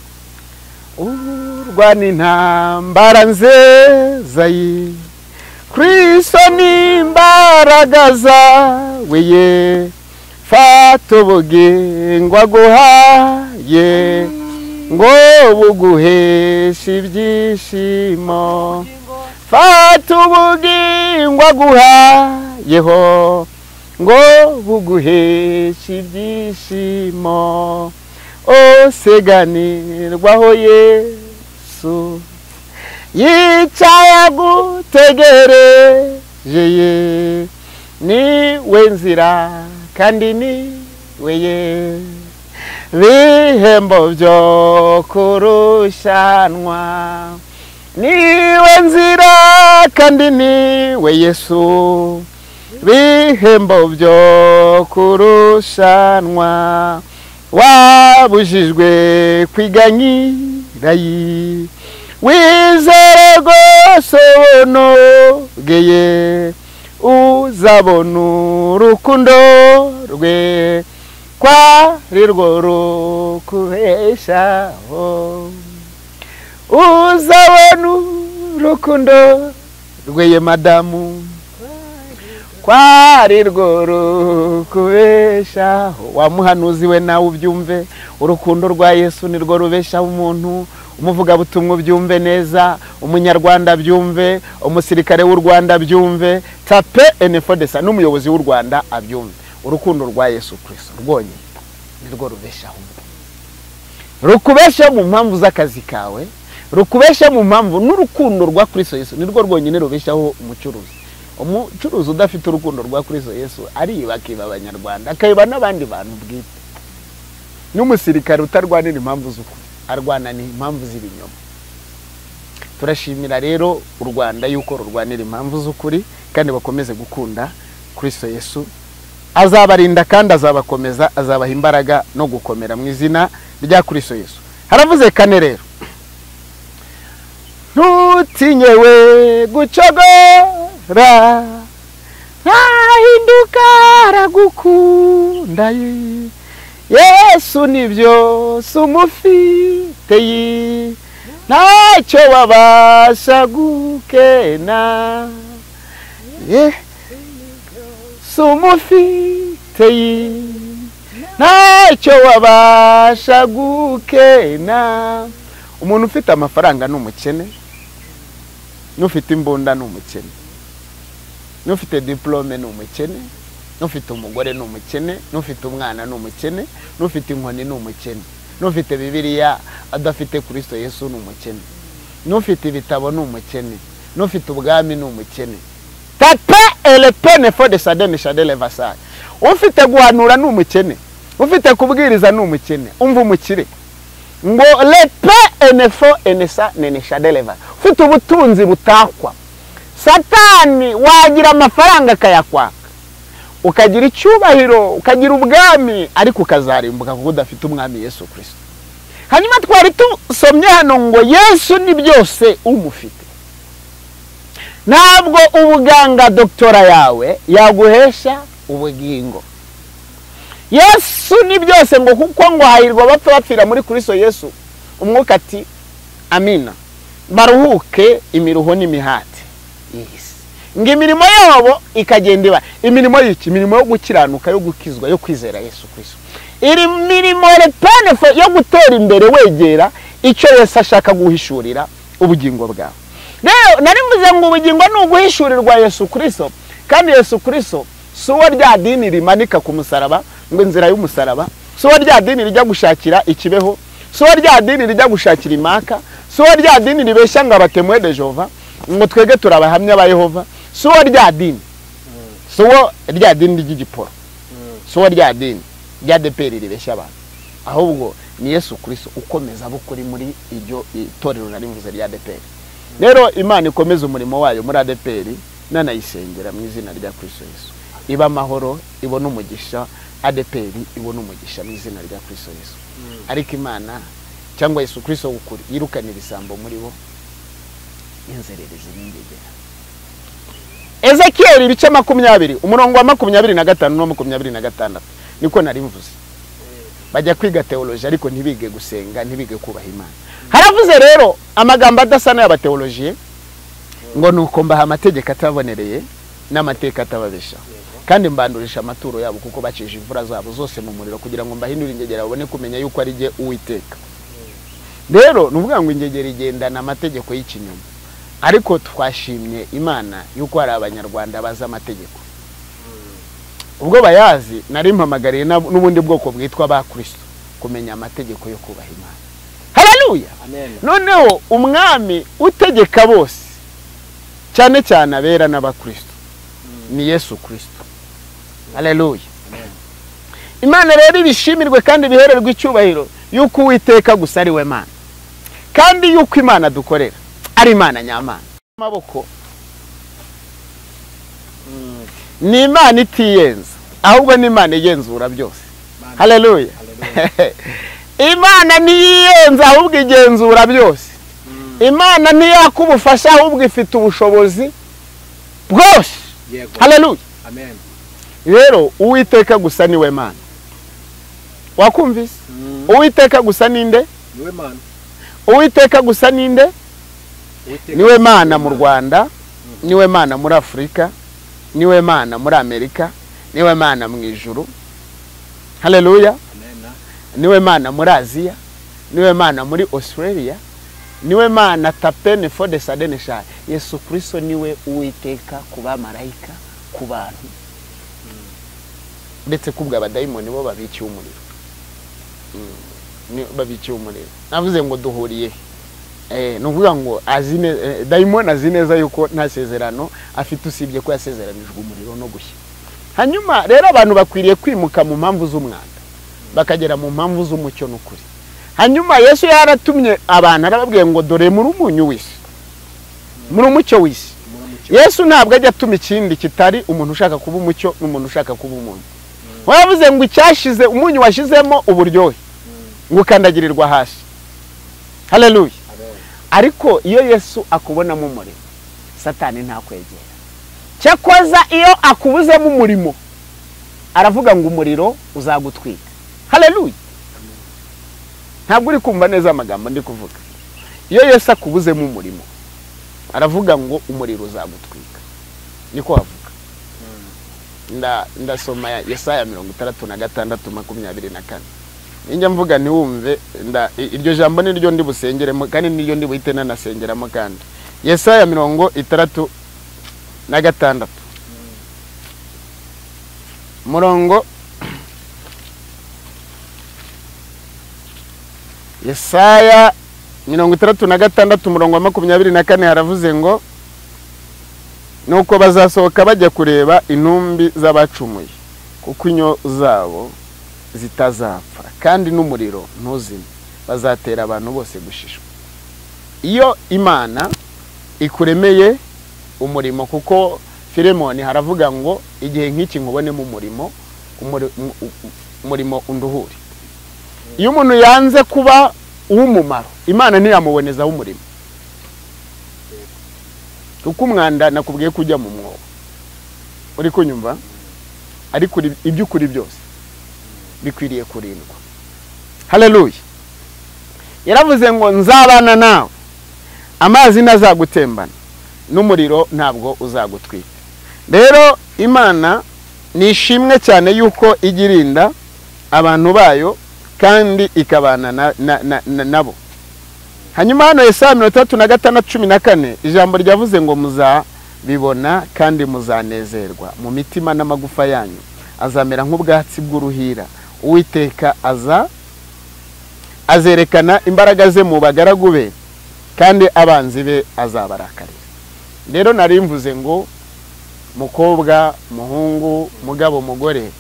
urwana intambara nziza ye, Kristo ni imbaraga zawe ye, fata ubugingo aguhaye ngo buguheshe ibyishimo. Fata ubugingo aguhayeho ngo buguheshe ibyishimo. Oseganirwaho Yesu yicaye agutegereje ye, niwe nzira kandi niwe ye, bihembo byo kurushanwa. Niwe nzira kandi niwe Yesu, bihembo byo kurushanwa, wabujijwe kwiganyirayi, wizere rwose unogeye, uzabona urukundo rwe kwari rwo rukubeshaho, uzabona urukundo rweye madamu kwari rwo rukubeshaho. Wa muhanuzi we nawe ubyumve, urukundo rwa Yesu ni rwo rubeshaho umuntu. Umuvugabutumwa ubyumve neza, umunyarwanda abyumve, umusirikare w'u Rwanda abyumve, tape enefodesa n'umuyobozi w'u Rwanda abyumve. Urukundo rwa Yesu Kristo rwonyine nirwo rubeshaho umuntu, rukubesha mu mpamvu z'akazi kawe, rukubesha mu mpamvu n'urukundo rwa Kristo Yesu nirwo rwonyine rubeshaho umucuruzi. Umucuruzi udafite urukundo rwa Kristo Yesu ariba, akiba abanyarwanda, akiba n'abandi bantu bwite. N'umusirikare utarwanira impamvu z'ukuri, arwana n'impamvu z'ibinyoma. Turashimira rero u Rwanda yuko rurwanira impamvu z'ukuri, kandi bakomeze gukunda Kristo Yesu. Azabarinda kandi azabakomeza, azabaha imbaraga no gukomera mu izina rya Kristo Yesu. Haravuze kane rero, ntutinye we gucogora, ntahinduka aragukunda, Yesu ni byose umufite, ntacyo wabasha gukena, Yesu umufite, ntacyo wabasha gukena. Umuntu ufite amafaranga ni umukene, n'ufite imbunda ni umukene, n'ufite diplome ni umukene, n'ufite umugore ni umukene, n'ufite umwana ni umukene, n'ufite inkoni ni umukene, n'ufite Bibiliya adafite Kristo Yesu ni umukene, n'ufite ibitabo ni umukene, n'ufite ubwami ni umukene. Tape elepene fo de sadene shadele vasai. Ufite guhanura ni umukene, ufite kubwiriza ni umukene. Umva umukire ngo lepe enefo enesa nene shadele vasai. Ufite ubutunzi butakwa, Satani wagira amafaranga akayakwaka, ukagira icyubahiro, ukagira ubwami, ariko ukazarimbuka kuko udafite umwami Yesu Kristo. Hanyuma twari tusomye hano ngo Yesu ni byose umufite. Ntabwo ubuganga doktora yawe yaguhesha ubugingo. Yesu ni byose ngo kuko ngo hahirwa bapfa bapfira muri Kristo Yesu. Umwuka ati amina, baruhuke imiruho n'imihati. Ngo imirimo yabo ikagenda iba imirimo y'iki? Imirimo yo gukiranuka, yo gukizwa, yo kwizera Yesu Kristo. Iri mirimo repenefo yo gutera imbere wegera icyo Yesu ashaka guhishurira ubugingo bwawe. Rero nari mvuze ngo ubugingo ni uguhishurirwa Yesu Kristo, kandi Yesu Kristo si uwo rya dini rimanika ku musaraba ngo inzira y'umusaraba, si uwo rya dini rijya gushakira ikibeho, si uwo rya dini rijya gushakira imaka, si uwo rya dini ribeshya ngo abatemwe de Jehova ngo twege turabahamya ba Yehova, si uwo rya dini, si uwo rya dini ry'igiporo, si uwo rya dini rya DPR ribeshya abantu, ahubwo ni Yesu Kristo ukomeza abukuri muri iryo itorero nari mvuze rya DPR. Rero Imana ikomeza umurimo wayo muri ADPR, nanayisengera mu izina rya Kristo Yesu. Iba amahoro, ibona umugisha, ADPR ibona umugisha mu izina rya Kristo Yesu. Ariko Imana cyangwa Yesu Kristo w'ukuri yirukana ibisambo muri bo, inzererezi n'ingegera. Ezekiel ibice 20 umurongo wa 25 no 26 niko nari mvuze. Bajya kwiga theology ariko ntibige gusenga, ntibige kubaha Imana. Haravuze rero amagambo adasa n'abateologie ngo nuko mbaha amategeko atabonereye n'amateka atababesha, kandi mbandurisha amaturo yabo kuko bacije imvura zabo zose mu muriro kugira ngo mbahindure ingegera babone kumenya yuko ari jye Uwiteka. Rero nuvuga ngo ingegera igendana amategeko y'ikinyoma, ariko twashimye Imana yuko hari abanyarwanda bazi amategeko. Ubwo bayazi nari mpamagariye n'ubundi bwoko bwitwa ba Kristo kumenya amategeko yo kubaha Imana. Haleluya. Amen. Noneho umwami utegeka bose cyane cyane abera n'abakristo ni Yesu Kristo. Haleluya. Imana rero ibishimirwe kandi bihererwe icyubahiro yuko Uwiteka gusa ari we Mana, kandi yuko Imana dukorera ari Imana nyamana. Amaboko ni Imana itiyenza, ahubwo ni Imana igenzura byose. Haleluya. Imana ntiyiyenza ahubwo igenzura byose. Imana ntiyakubufasha ahubwo ifite ubushobozi bwose. Haleluya. Amen. Rero Uwiteka gusa niwe Mana. Wakumvise? Uwiteka gusa ninde? Niwe Mana. Uwiteka gusa ninde? Niwe Mana mu Rwanda, niwe Mana muri Afrika, niwe Mana muri Amerika, niwe Mana mu ijuru. Haleluya. Amen. Niwe Mana muri Aziya, niwe Mana muri Australia, niwe Mana tapene for the sudden sha. Yesu Kristo niwe Uwiteka kuba marayika ku bantu. Ndetse kubwa abadayimoni bo babikiye umuriro. Ni babikiye umuriro. Navuze ngo duhuriye. Nuvuga ngo azine dayimoni azi neza yuko nta sezerano afite usibye ko yasezeranijwe umuriro no gushya. Hanyuma rero abantu bakwiriye kwimuka mu mpamvu z'umwanda bakagera mu mpamvu z'umucyo n'ukuri. Hanyuma Yesu yaratumye abantu arababwiye ngo dore muri umunyu w'isi, muri umucyo w'isi. Yesu ntabwo ajya atuma ikindi kitari umuntu ushaka kuba umucyo n'umuntu ushaka kuba umuntu. Waravuze ngo icyashize umunyu washizemo uburyohe ngo ukandagirirwa hasi. Haleluya. Ariko iyo Yesu akubonamo umurimo, Satani ntakwegera. Cyakoza iyo akubuzemo umurimo, aravuga ngo umuriro uzagutwika. Haleluya. Ntabwo uri kumva neza amagambo ndi kuvuga. Iyo Yesu akubuzemo umurimo, aravuga ngo umuriro uzagutwika. Niko avuga. Ndasoma Yesaya 66:24. Ninjya mvuga ntiwumve, iryo jambo niryo ndi busengeremo kandi niryo ndi buhite nanasengeramo kandi. Yesaya 66 murongo Yesaya 66 umurongo wa 24 haravuze ngo nuko bazasohoka bajya kureba intumbi z'abacumuye kuko inyo zabo zitazapfa kandi n'umuriro ntuzime, bazatera abantu bose gushishwa. Iyo Imana ikuremeye umurimo, kuko Filemoni haravuga ngo igihe nk'iki nkubonemo umurimo, umurimo unduhure. Iyo umuntu yanze kuba uw'umumaro, Imana ntiyamubonezaho umurimo. Kuko umwanda nakubwiye kujya mu mwobo. Uri kunyumva? Ariko iby'ukuri byose bikwiriye kurindwa. Haleluya. Yaravuze ngo nzabana nawe, amazi ntazagutembana n'umuriro ntabwo uzagutwika. Rero Imana nishimwe cyane yuko igirinda abantu bayo kandi ikabana nabo. Hanyuma hano Yesaya 36:14 ijambo ryavuze ngo muzabibona kandi muzanezerwa mu mitima n'amagufa yanyu azamera nk'ubwatsi bw'uruhira. Uwiteka azerekana imbaraga ze mu bagaragu be kandi abanzi be azabarakarira. Rero nari mvuze ngo mukobwa, muhungu, mugabo, mugore,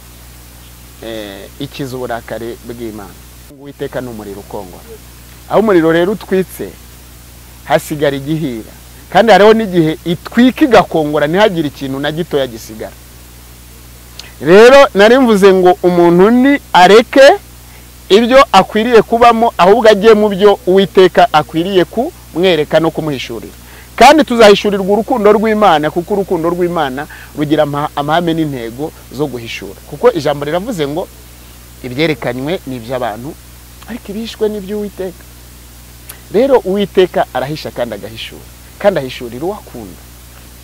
ikiza uburakari bw'Imana. Uwiteka n'umuriro ukongora. Aho umuriro rero utwitse hasigara igihira, kandi hariho n'igihe itwika igakongora ntihagire ikintu na gitoya gisigara. Rero nari mvuze ngo umuntu ni areke ibyo akwiriye kubamo, ahubwo agiye mu byo Uwiteka akwiriye kumwereka no kumuhishurira. Kandi tuzahishurirwa urukundo rw'Imana, kuko urukundo rw'Imana rugira amahame n'intego zo guhishura. Kuko ijambo riravuze ngo ibyerekanywe ni iby'abantu ariko ibishwe ni iby'Uwiteka. Rero Uwiteka arahisha kandi agahishura, kandi ahishurira uwakunda.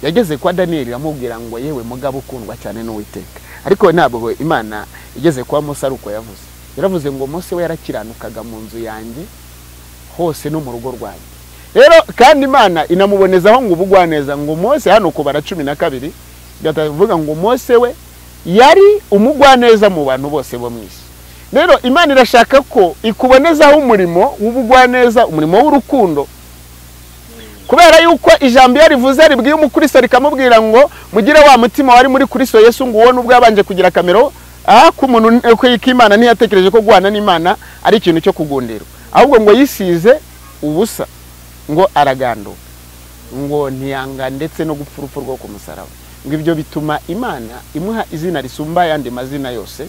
Yageze kwa Daniel aramubwira ngo yewe mugabo ukundwa cyane n'Uwiteka. Ariko ntabwo Imana igeze kwa Mose aruko yavuze. Yaravuze ngo Mose we yarakiranukaga mu nzu yanjye hose no mu rugo rwanjye. Rero kandi Imana inamubonezaho ngo ubugwaneza, ngo Mose hano kubara 12 gatavuga ngo Mose we yari umugwaneza mu bantu bose bo mwisi. Rero Imana irashaka ko ikubonezaho umurimo w'ubugwaneza, umurimo w'urukundo. Kubera yuko ijambo yarivuze ribwiye umukristo rikamubwira ngo mugire wa mutima wari muri Kristo Yesu, ngo uwo nubwo yabanje kugira kamero k'umuntu kw'Imana ntiyatekereje ko guhana n'Imana ari ikintu cyo kugundirwa, ahubwo ngo yisize ubusa ngo araganduka. Ngo ntiyanga ndetse no gupfa urupfu rwo ku musaraba. Ngo ibyo bituma Imana imuha izina risumba ayandi mazina yose,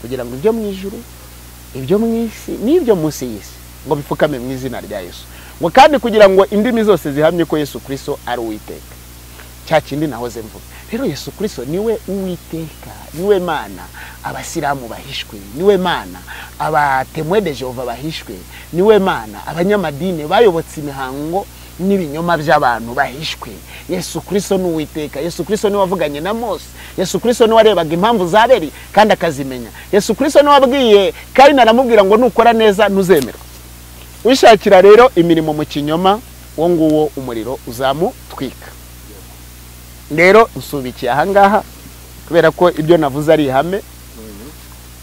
kugira ngo ibyo mu ijuru, ibyo mu isi n'ibyo munsi y'isi ngo bipfukame mu izina rya Yesu. Ngo kandi kugira ngo indimi zose zihamye ko Yesu Kristo ari Uwiteka. Cya kindi nahoze mvuga. Rero Yesu Kristo niwe Uwiteka, niwe Mana abasilamu bahishwe, niwe Mana abatemwe de Jehova bahishwe, niwe Mana abanyamadini bayobotse imihango n'ibinyoma by'abantu bahishwe. Yesu Kristo ni Uwiteka. Yesu Kristo niwe wavuganye na Mose. Yesu Kristo niwe warebaga impamvu za Abeli kandi akazimenya. Yesu Kristo niwe wabwiye Kayini aramubwira ngo nukora neza ntuzemerwa. Wishakira rero imirimo mu kinyoma, uwo nguwo umuriro uzamutwika. Rero nsubikiye ahangaha kubera ko ibyo navuze ari ihame.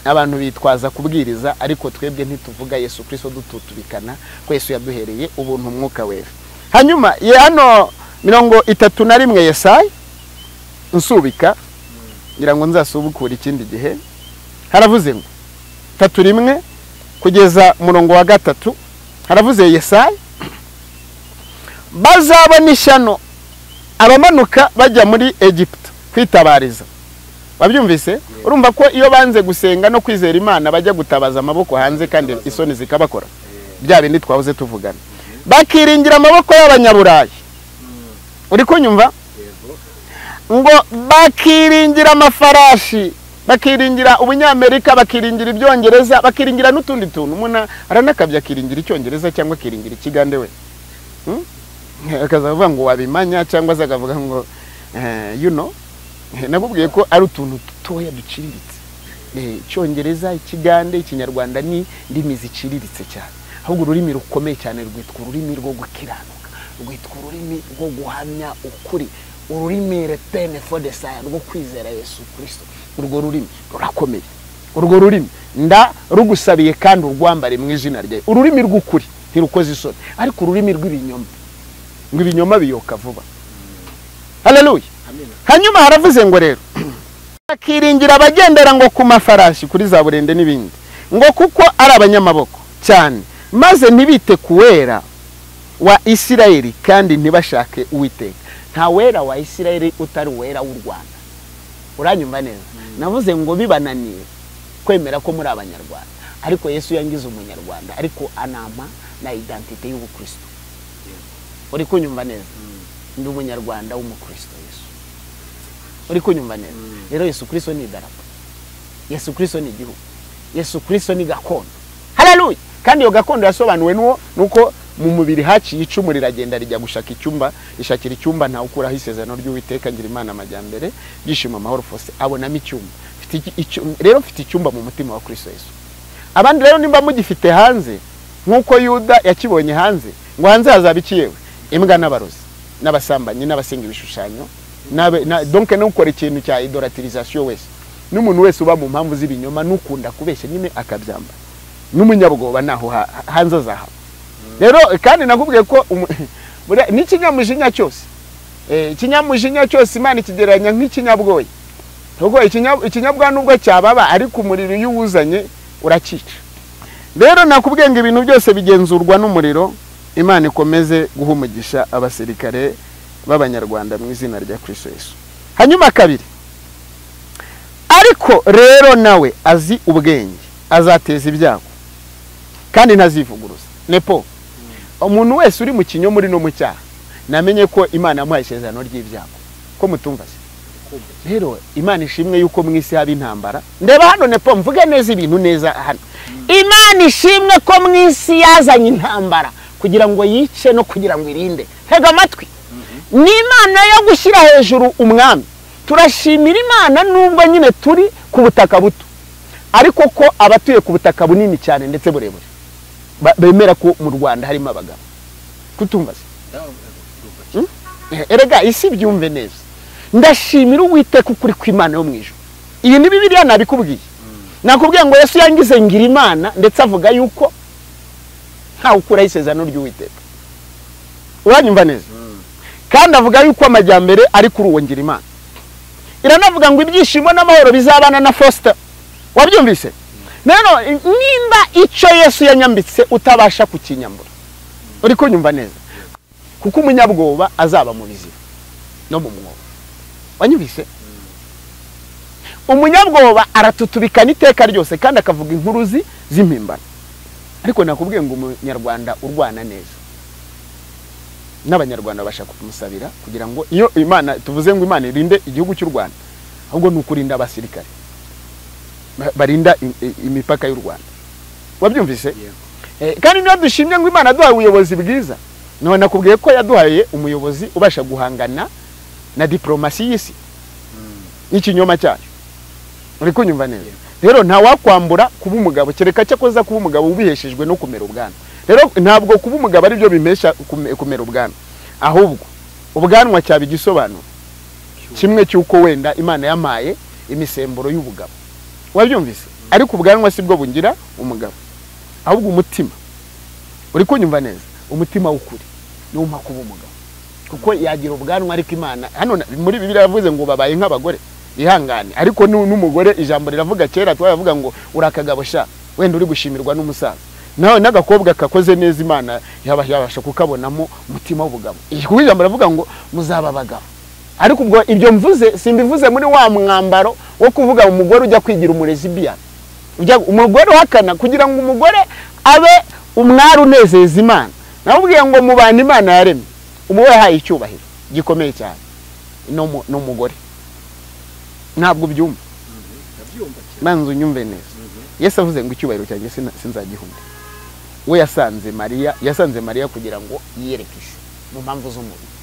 Abantu bitwaza kubwiriza, ariko twebwe ntituvuga Yesu Kristo dututubikana ko Yesu yaduhereye ubuntu umwuka wera. Hanyuma hano 31 Yesaya nsubika ngira ngo nzasubukura ikindi gihe, haravuze ngo 31 kugeza murongo wa 3, haravuze Yesaya bazabona ishyano abamanuka bajya muri Egiputa kwitabariza. Wabyumvise? Urumva ko iyo banze gusenga no kwizera Imana bajya gutabaza amaboko hanze kandi isoni zikabakora. Bya bindi twahoze tuvugana. Bakiringira amaboko y'abanyaburayi. Uri kunyumva? Ngo bakiringira amafarashi, bakiringira ubunyamerika, bakiringira ibyongereza, bakiringira n'utundi tuntu. Umuntu aranakabya akiringira icyongereza cyangwa akiringira ikigande we. Akazavuga ngo wabimanya cyangwa akavuga ngo you know. Nakubwiye ko ari utuntu dutoya duciriritse. Icyongereza, ikigande, ikinyarwanda ni ndimi ziciriritse cyane. Ahubwo ururimi rukomeye cyane rwitwa ururimi rwo gukiranuka, rwitwa ururimi rwo guhamya ukuri, ururimi retene for the sire rwo kwizera Yesu Kristo. Urwo rurimi rurakomeye. Urwo rurimi nda rugusabiye kandi urwambare mu izina rye. Ururimi rw'ukuri ntirukoze isoni, ariko ururimi rw'ibinyoma ngo ibinyoma biyoka vuba. Haleluya. Hanyuma haravuze ngo rero akiringira abagendera ngo ku mafarashi kuri za burende n'ibindi, ngo kuko ari abanyamaboko cyane, maze ntibite kuwera wa Isirayeli kandi ntibashake Uwiteka. Nta wera wa Isirayeli utari wera w'u Rwanda. Uranyumva neza? Navuze ngo bibananiye kwemera ko muri abanyarwanda, ariko Yesu yangize umunyarwanda, ariko anama na identite y'ubukristo. Uri kunyumva neza? Ndi umunyarwanda w'umukristo Yesu. Uri kunyumva neza? Rero Yesu Kristo ni idarapo. Yesu Kristo ni igihugu. Yesu Kristo ni gakondo. Haleluya. Kandi iyo gakondo yasobanuwe nuwo nuko mu mubiri haciye icumu riragenda rijya gushaka icyumba, rishakira icyumba nta ukuraho isezerano ry'Uwiteka ngira Imana amajyambere, byishimo amahoro fose abonamo icyumba. Rero mfite icyumba mu mutima wa Kristo Yesu. Abandi rero nimba mugifite hanze nkuko Yuda yakibonye hanze, ngo hanze hazaba iki yewe? Imbwa n'abarozi n'abasambanyi n'abasenga ibishushanyo, donc n'ukora ikintu cya idolatrisation wese, n'umuntu wese uba mu mpamvu z'ibinyoma n'ukunda kubeshya nyine akabyamba, n'umunyabwoba naho hanze azahaba. Rero kandi nakubwiye ko n'ikinyamujinya cyose, ikinyamujinya cyose Imana ikigereranya nk'ikinyabwoya. Ubwo ikinyabwa nubwo cyababa, ariko umuriro iyo uwuzanye urakica. Rero nakubwiye ngo ibintu byose bigenzurwa n'umuriro. Imana ikomeze guha umugisha abasirikare b'abanyarwanda mu izina rya Kristo Yesu. Hanyuma kabiri, ariko rero nawe azi ubwenge, azateza ibyago kandi ntazivuguruza. Nepo umuntu wese uri mu kinyoma uri no mu cyaha namenye ko Imana yamuhaye isezerano ry'ibyago. Ko mutumva se? Rero Imana ishimwe yuko mu isi haba intambara. Ndeba hano Nepo, mvuge neza ibintu neza hano. Imana ishimwe ko mu isi yazanye intambara kugira ngo yice no kugira ngo irinde. Tega amatwi. Ni Imana yo gushyira hejuru umwami. Turashimira Imana nubwo nyine turi ku butaka buto, ariko ko abatuye ku butaka bunini cyane ndetse burebure bemera ko mu Rwanda harimo abagabo. Kutumva se? Erega isi byumve neza. Ndashimira Uwiteka ukuri kw'Imana yo mu ijuru. Iyi ni Bibiliya nabikubwiye. Nakubwiye ngo Yesu yangize ngira Imana, ndetse avuga yuko nta ukura isezerano ry'Uwiteka. Uranyumva neza? Kandi avuga yuko amajyambere ari kuri uwo ngira Imana. Iranavuga ngo ibyishimo n'amahoro bizabana na Foster. Wabyumvise? Rero nimba icyo Yesu yanyambitse utabasha kukinyambura, uri kunyumva neza? Kuko umunyabwoba azaba mu biziba no mu mwobo. Wanyumvise? Umunyabwoba aratutubikana iteka ryose kandi akavuga inkuru z'impimbano. Ariko nakubwiye ngo umunyarwanda urwana neza, n'abanyarwanda bashaka kumusabira kugira ngo iyo Imana tuvuze ngo Imana irinde igihugu cy'u Rwanda, ahubwo ni ukurinda abasirikare barinda imipaka y'u Rwanda. Wabyumvise? Kandi niyo dushimye ngo Imana yaduhaye ubuyobozi bwiza, none nakubwiye ko yaduhaye umuyobozi ubasha guhangana na diplomasi y'isi n'ikinyoma cyayo. Uri kunyumva neza? Rero nta wakwambura kuba umugabo, kereka cyakoza kuba umugabo ubiheshejwe no kumera ubwanwa. Rero ntabwo kuba umugabo ari byo bimesha kumera ubwanwa, ahubwo ubwanwa cyaba igisobanuro kimwe cy'uko wenda Imana yamaye imisemburo y'ubugabo. Wabyumvise? Ariko ubwanwa sibwo bungira umugabo, ahubwo umutima. Uri kunyumva neza? Umutima w'ukuri niwo umpa kuba umugabo. Kuko yagira ubwanwa ariko Imana hano muri Bibiliya yavuze ngo babaye nk'abagore ihangane, ariko n'umugore ijambo riravuga kera twavuga ngo urakagabo sha, wenda uri gushimirwa n'umusaza. Nawe n'agakobwa kakoze neza Imana yabasha kukabonamo umutima w'ubugabo. Kuko ijambo riravuga ngo muzaba abagabo. Ariko ubwo ibyo mvuze simbivuze muri wa mwambaro wo kuvuga umugore ujya kwigira umurezibiyani, ujya umugore uhakana kugira ngo umugore abe umwari unezeza Imana. Nakubwiye ngo mu bantu Imana yaremye umuwe yahaye icyubahiro gikomeye cyane n'umugore. Ntabwo ubyumva? Manzu unyumve neza. Yesu avuze ngo icyubahiro cyanjye sinzagihunda. We yasanze Mariya, yasanze Mariya kugira ngo yiyereke isi mu mpamvu z'umubiri.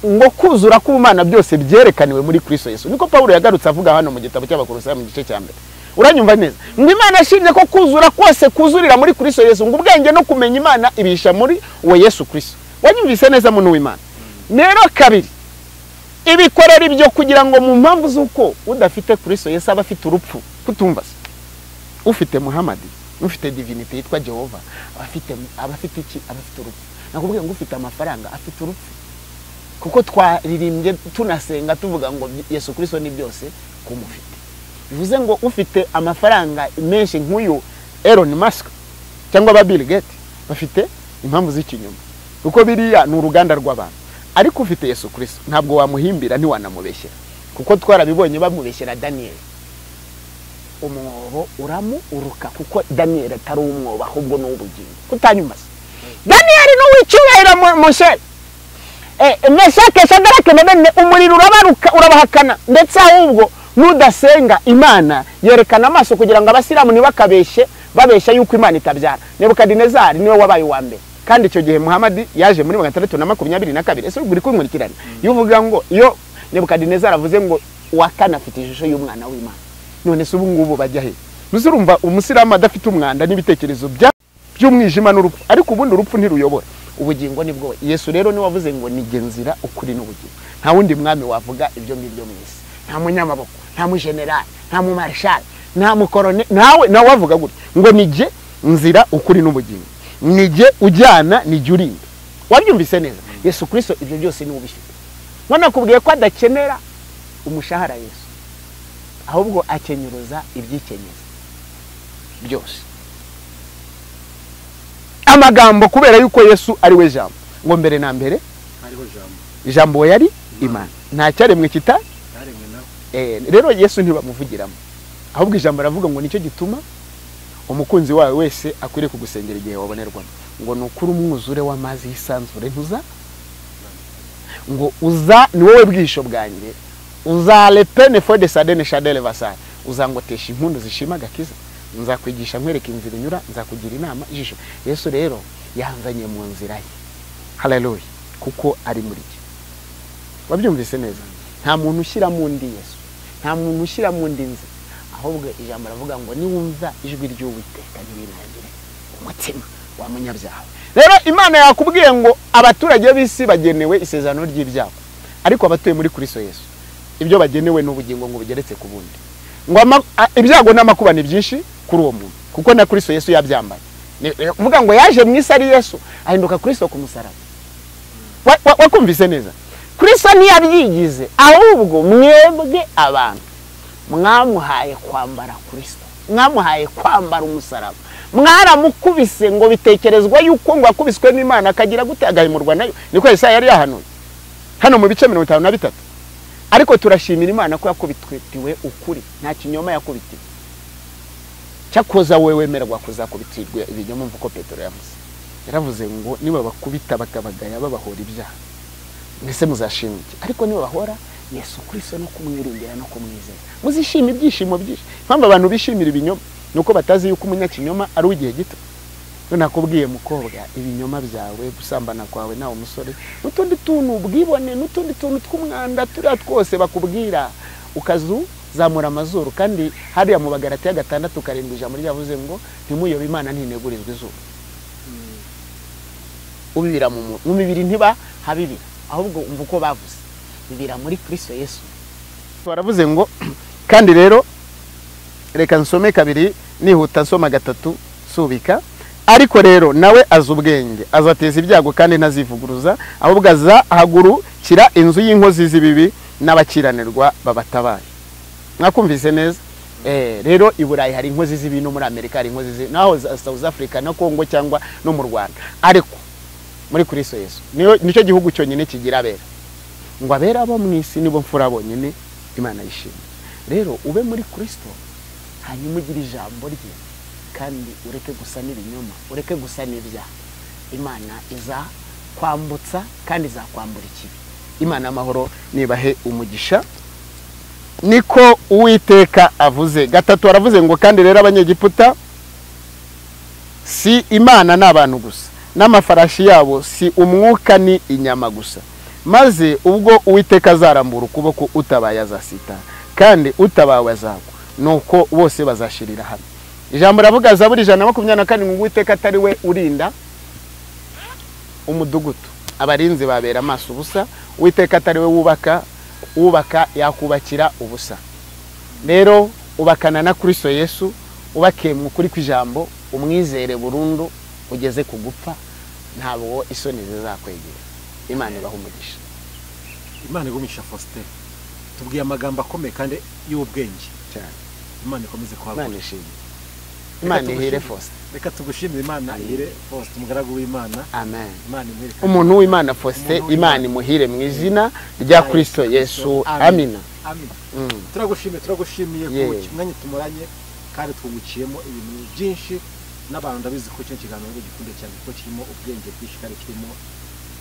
Ngo kuzura k'Ubumana byose byerekaniwe muri Kristo Yesu. Niko Paulo yagarutse avuga hano mu gitabo cy'Abakolosayi mu gice cya mbere. Uranyumva neza? Ngo Imana yashimye ko kuzura kose kuzurira muri Kristo Yesu, ngo ubwenge no kumenya Imana ibisha muri uwo Yesu Kristo. Wanyumvise neza muntu w'Imana? Rero kabiri, ibikorera ibyo kugira ngo mu mpamvu z'uko udafite Kristo Yesu aba afite urupfu. Kutumva se? Ufite Muhammad, ufite divinity yitwa Jehova, abafite iki? Abafite urupfu. Nakubwiye ngo ufite amafaranga afite urupfu. Kuko twaririmbye tunasenga tuvuga ngo Yesu Kristo ni byose kumufite. Bivuze ngo ufite amafaranga menshi nk'uyu Elon Musk cyangwa ba Bill Gates bafite impamvu z'ikinyoma, kuko biriya ni uruganda rw'abantu. Ariko ufite Yesu Kristo ntabwo wamuhimbira, ntiwanamubeshyera, kuko twarabibonye bamubeshyera Daniel. Umwobo uramuuruka, kuko Daniel atari umwobo ahubwo ni ubugingo. Kutanyuma se? Daniel ni uw'icyubahiro Moshe. Meshake, Shadrake na Abednego, umuriro urabaruka urabahakana, ndetse ahubwo nudasenga Imana yerekana amaso kugira ngo abasilamu ntibakabeshe babesha yuko Imana itabyara. Nebukadinezari niwe wabaye uwa mbere, kandi icyo gihe Muhammad yaje muri 622. Ese uri kunkurikirana? Iyo uvuga ngo iyo Nebukadinezari avuze ngo uwa kane afite ishusho y'umwana w'Imana, none se ubu ngubu bajya he? Muzurumva umusilamu adafite umwanda n'ibitekerezo by'umwijima n'urupfu, ariko ubundi urupfu ntiruyobora ubugingo nibwo. Yesu rero niwe wavuze ngo ni nzira ukuri n'ubugingo. Nta wundi mwami wavuga ibyo ngibyo mu isi, nta munyamaboko, nta mujenerali, nta mumarshal, nta mukorone, nawe nawe wavuga gutya ngo nije nzira ukuri n'ubugingo, nije ujyana, nije urinda. Wabyumvise neza? Yesu Kristo ibyo byose niwe ubifite. None nakubwiye ko adakenera umushahara Yesu, ahubwo akenyuruza ibyikenyeza byose. Amagambo, kubera yuko Yesu ari we jambo, ngo mbere na mbere hariho jambo, ijambo yari Imana, nta cyaremwe kita Rero Yesu ntibamuvugiramo, ahubwo ijambo aravuga ngo nicyo gituma umukunzi wawe wese akwiriye kugusengera igihe wabonerwamo, ngo nukuri umwuzure w'amazi y'isanzure ntuza, ngo uza ni wowe bwisho bwanjye, uzale pene fode sadene shadele vasare, uzangotesha impundu zishima agakiza, nzakwigisha nkwereka inzira unyura, nzakugira inama ijisho. Yesu rero yanzanye mu nzira ye. Haleluya, kuko ari muri jye. Wabyumvise neza? Nta muntu ushyira mu ndi Yesu, nta muntu ushyira mu ndi nzira, ahubwo ijambo ravuga ngo niwumva ijwi ry'Uwiteka ntibinangire umutima wa munyabyaha. Rero Imana yakubwiye ngo abaturage b'isi bagenewe isezerano ry'ibyago, ariko abatuye muri Kristo Yesu ibyo bagenewe n'ubugingo ngo bugeretse ku bundi. Ngo ibyago n'amakuba ni byinshi kuri uwo muntu, kuko na Kristo Yesu yabyambaye. Uvuga ngo yaje mu isi ari Yesu, ahinduka Kristo ku musaraba. Wakumvise neza? Kristo ntiyabyigize, ahubwo mwebwe abantu mwamuhaye kwambara Kristo, mwamuhaye kwambara umusaraba, Mwaramukubise ngo bitekerezwa yuko ngo akubiswe n'Imana akagira gute agahimurwa nayo. Niko Yesaya yari yahanuye hano mu bice 53. Ariko turashimira Imana ko yakubitiwe ukuri, nta kinyoma yakubitiwe. Cyakoza wewe wemerwa kuzakubitirwa ibinyoma. Mvuko Petero yavuze, yaravuze ngo niba bakubita bakabagaya babahora ibyaha, mwese muzashima iki? Ariko niba bahora Yesu Kristo no kumwiringira no kumwizera, muzishima ibyishimo byinshi. Impamvu abantu bishimira ibinyoma nuko batazi yuko umunyakinyoma ari ugihe gito. Nakubwiye mukobwa, ibinyoma byawe, gusambana kwawe nawe umusore, n'utundi tuntu ubwibone, n'utundi tuntu tw'umwanda turiya twose bakubwira ukazu zamura amazuru. Kandi hariya mu Bagalatiya 6:7 ijambo ryavuze ngo ntimuyobe Imana ntinegurizwa izuba. Ubibira mu mibiri ntiba habibira, ahubwo umva uko bavuze, bibira muri Kristo Yesu. Baravuze ngo kandi rero reka nsome kabiri nihuta, nsoma gatatu subika. Ariko rero nawe azi ubwenge, azateza ibyago kandi ntazivuguruza, ahubwo azahagurukira inzu y'inkozi z'ibibi n'abakiranirwa babatabaye. Mwakumvise neza? Rero i Burayi hari inkozi z'ibibi, no muri Amerika hari inkozi z'ibibi, naho South Africa na Congo cyangwa no mu Rwanda. Ariko muri Kristo Yesu nicyo gihugu cyonyine kigira abera. Ngo abera bo mu isi nibo mfura bonyine Imana yishimye. Rero ube muri Kristo, hanyuma ugire ijambo rye, kandi ureke gusa n'ibinyoma, ureke gusa n'ibyaha. Imana iza kwambutsa kandi izakwambura ikibi. Imana amahoro nibahe umugisha. Niko Uwiteka avuze. Gatatu aravuze ngo kandi rero Abanyegiputa si Imana n'abantu gusa, n'amafarashi yabo si umwuka ni inyama gusa. Maze ubwo Uwiteka azarambura ukuboko, utabaye azasita, kandi utabawe azagwa, nuko bose bazashirira hamwe. Ijambo ravuga Zaburi 124 ngo Uwiteka atari we urinda umudugudu, abarinzi babera amaso ubusa. Uwiteka atari we wubaka, ubaka yakubakira ubusa. Rero ubakana na Kristo Yesu, ubake mu kuri kw'ijambo, umwizere burundu ugeze ku gupfa, ntabwo isoni zizakwegera. Imana ibahe umugisha. Imana igumisha Faustin. Tubwiye amagambo akomeye kandi y'ubwenge cyane. Imana ikomeze kwagura. Imana ishimwe. Imana ihire Faustin. Reka tugushimire Imana ihire Faustin, umugaragu w'Imana. Amen. Imana imuhire. Umuntu w'Imana Faustin, Imana imuhire mu izina rya Kristo Yesu. Amina. Amina. Turagushimiye ku mwanya tumuranye kandi twungukiyemo ibintu byinshi, n'abantu ndabizi ko cyo kiganiro gikunde cyane kuko kirimo ubwenge bwinshi kandi kirimo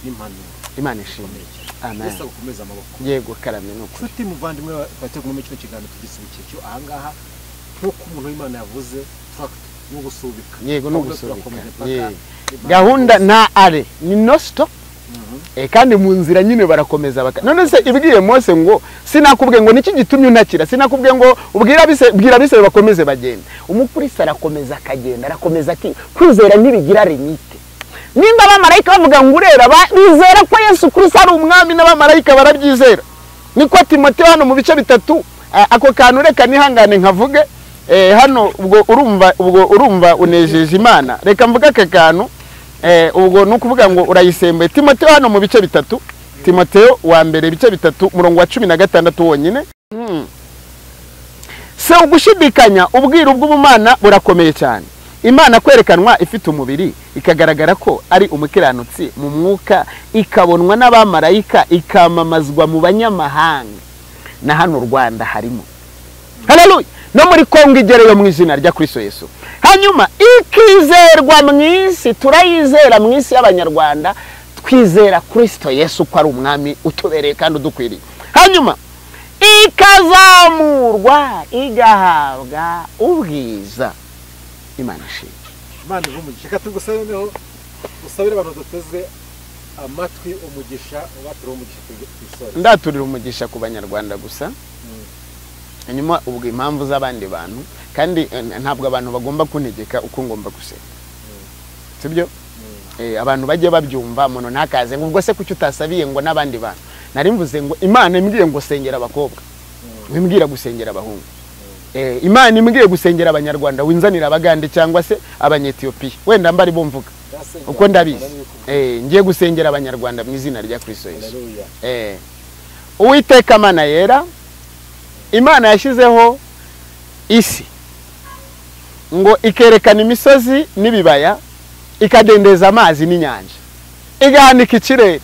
n'impanuro. Imana ishimwe. Amen. Yesu agukomeze amaboko. Yego karame nuko. Nshuti muvandimwe bateguye muri kino kiganiro tugisubikiye cyo ahangaha, nkuko umuntu w'Imana yavuze tract no gusubika. Yego no gusubika. Gahunda nta are ni no stop. Kandi mu nzira nyine barakomeza baka. None se ibwiye Mose ngo sinakubwiye ngo niki gitumye untakira, sinakubwiye ngo ubwira bise bwira bise bakomeze bagenda. Umukristo arakomeza akagenda, arakomeza ki kwizera ntibigira limite. Nimba abamarayika bavuga ngo urera, bizera ko Yesu Kristo ari umwami, n'abamarayika barabyizera. Niko Timoteyo hano mu bice 3, ako kantu reka nihangane nkavuge. Hano ubwo urumva unejeje Imana. Reka mvuge aka kantu. Ubwo nukuvuga ngo urayisembuye. Timoteyo hano mu bice 3, Timoteyo wa mbere ibice 3 umurongo wa 16 wonyine. Se ugushidikanya ubwiru bw'ubumana burakomeye cyane. Imana kwerekanwa ifite umubiri, ikagaragara ko ari umukiranutsi mu mwuka, ikabonwa n'abamarayika, ikamamazwa mu banyamahanga. Na hano Rwanda harimo. Haleluya. No muri Kongo igereyo mu izina rya Kristo Yesu. Hanyuma ikizerwa mu isi, turayizera mu isi y'Abanyarwanda, twizera Kristo Yesu ko ari umwami utubereye kandi udukwiriye. Hanyuma ikazamurwa igahabwa ubwiza. Imana ishimwe. Imana ibahe umugisha. Reka tugusabe noneho usabire abantu duteze amatwi umugisha, ubature umugisha ku isoko. Ndaturira umugisha ku Banyarwanda gusa. Hanyuma ubwo impamvu z'abandi bantu, kandi ntabwo abantu bagomba kuntegeka uko ngomba gusenga. Sibyo? Abantu bajye babyumva, umuntu ntakaze ngo ubwo se kuki utasabiye ngo n'abandi bantu. Nari mvuze ngo Imana imbwiye ngo sengera abakobwa, wimbwira gusengera abahungu. Imana imbwiye gusengera Abanyarwanda, winzanira Abagande cyangwa se Abanyetiyopiya. Wenda mbari bomvuga uko ndabizi. Ngiye gusengera Abanyarwanda mu izina rya Kristo Yesu. Uwiteka Mana yera, Imana yashyizeho isi Ngo ikerekana imisozi n'ibibaya, ikadendeza amazi n'inyanja, igahanika ikirere.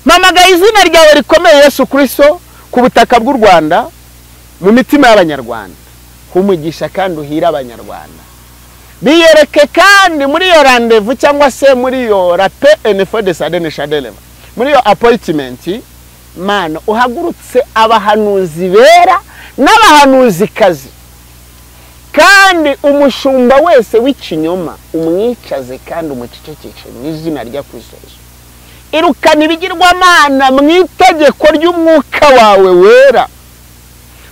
Mpamagaye izina ryawe rikomeye Yesu Kristo ku butaka bw'u Rwanda, mu mitima y'abanyarwanda. Humugisha kandi uhira abanyarwanda. Biyereke kandi muri iyo rendez-vous cyangwa se muri iyo rape enfo de sadene shadeleva, muri iyo appointment, Mana uhagurutse abahanuzi bera n'abahanuzikazi, kandi umushumba wese w'ikinyoma umwicaze kandi umucecekeshe mu izina rya Kristo Yesu. Irukana ibigirwamana mu itegeko ry'umwuka wawe wera,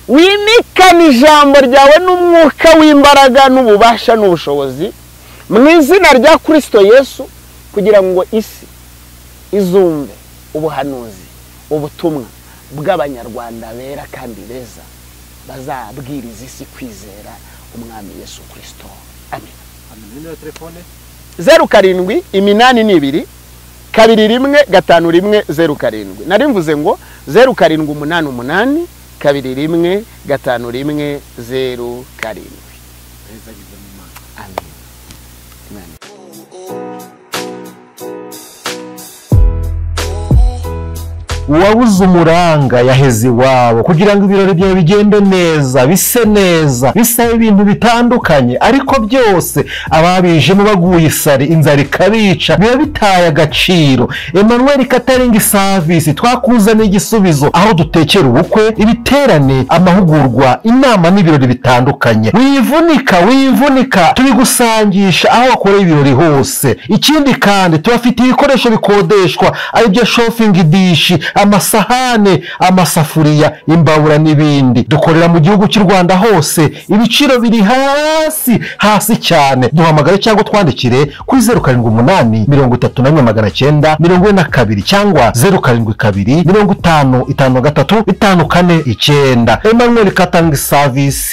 wimikana ijambo ryawe n'umwuka w'imbaraga n'ububasha n'ubushobozi mu izina rya Kristo Yesu, kugira ngo isi izumve ubuhanuzi, ubutumwa bw'abanyarwanda bera kandi beza bazabwiriza isi kwizera umwami Yesu Kristo. Amen. Amen. Telefone 07 82 21 51 07. Nari mvuze ngo 0788 21 51 07. Amen. Amen. Uwabuze umuranga yaheze iwabo, kugira ngo ibirori byawe bigende neza, bise neza, bisaba ibintu bitandukanye, ariko byose ababijemo baguye isari, inzara ikabica, biba bitaye agaciro. Emmanuel Catering Service twakuzaniye igisubizo, aho dutekera ubukwe, ibiterane, amahugurwa, inama n'ibirori bitandukanye. Wivunika, wivunika, tubigusangisha aho wakoreye ibirori hose. Ikindi kandi tubafitiye ibikoresho bikodeshwa, aribyo shopping dish, amasahane, amasafuriya, imbabura n'ibindi. Dukorera mu gihugu cy'u Rwanda hose, ibiciro biri hasi hasi cyane. Duhamagare cyangwa twandikire kuri 078 31 942 cyangwa 072 50 53 549. Emmanuel Catering Service.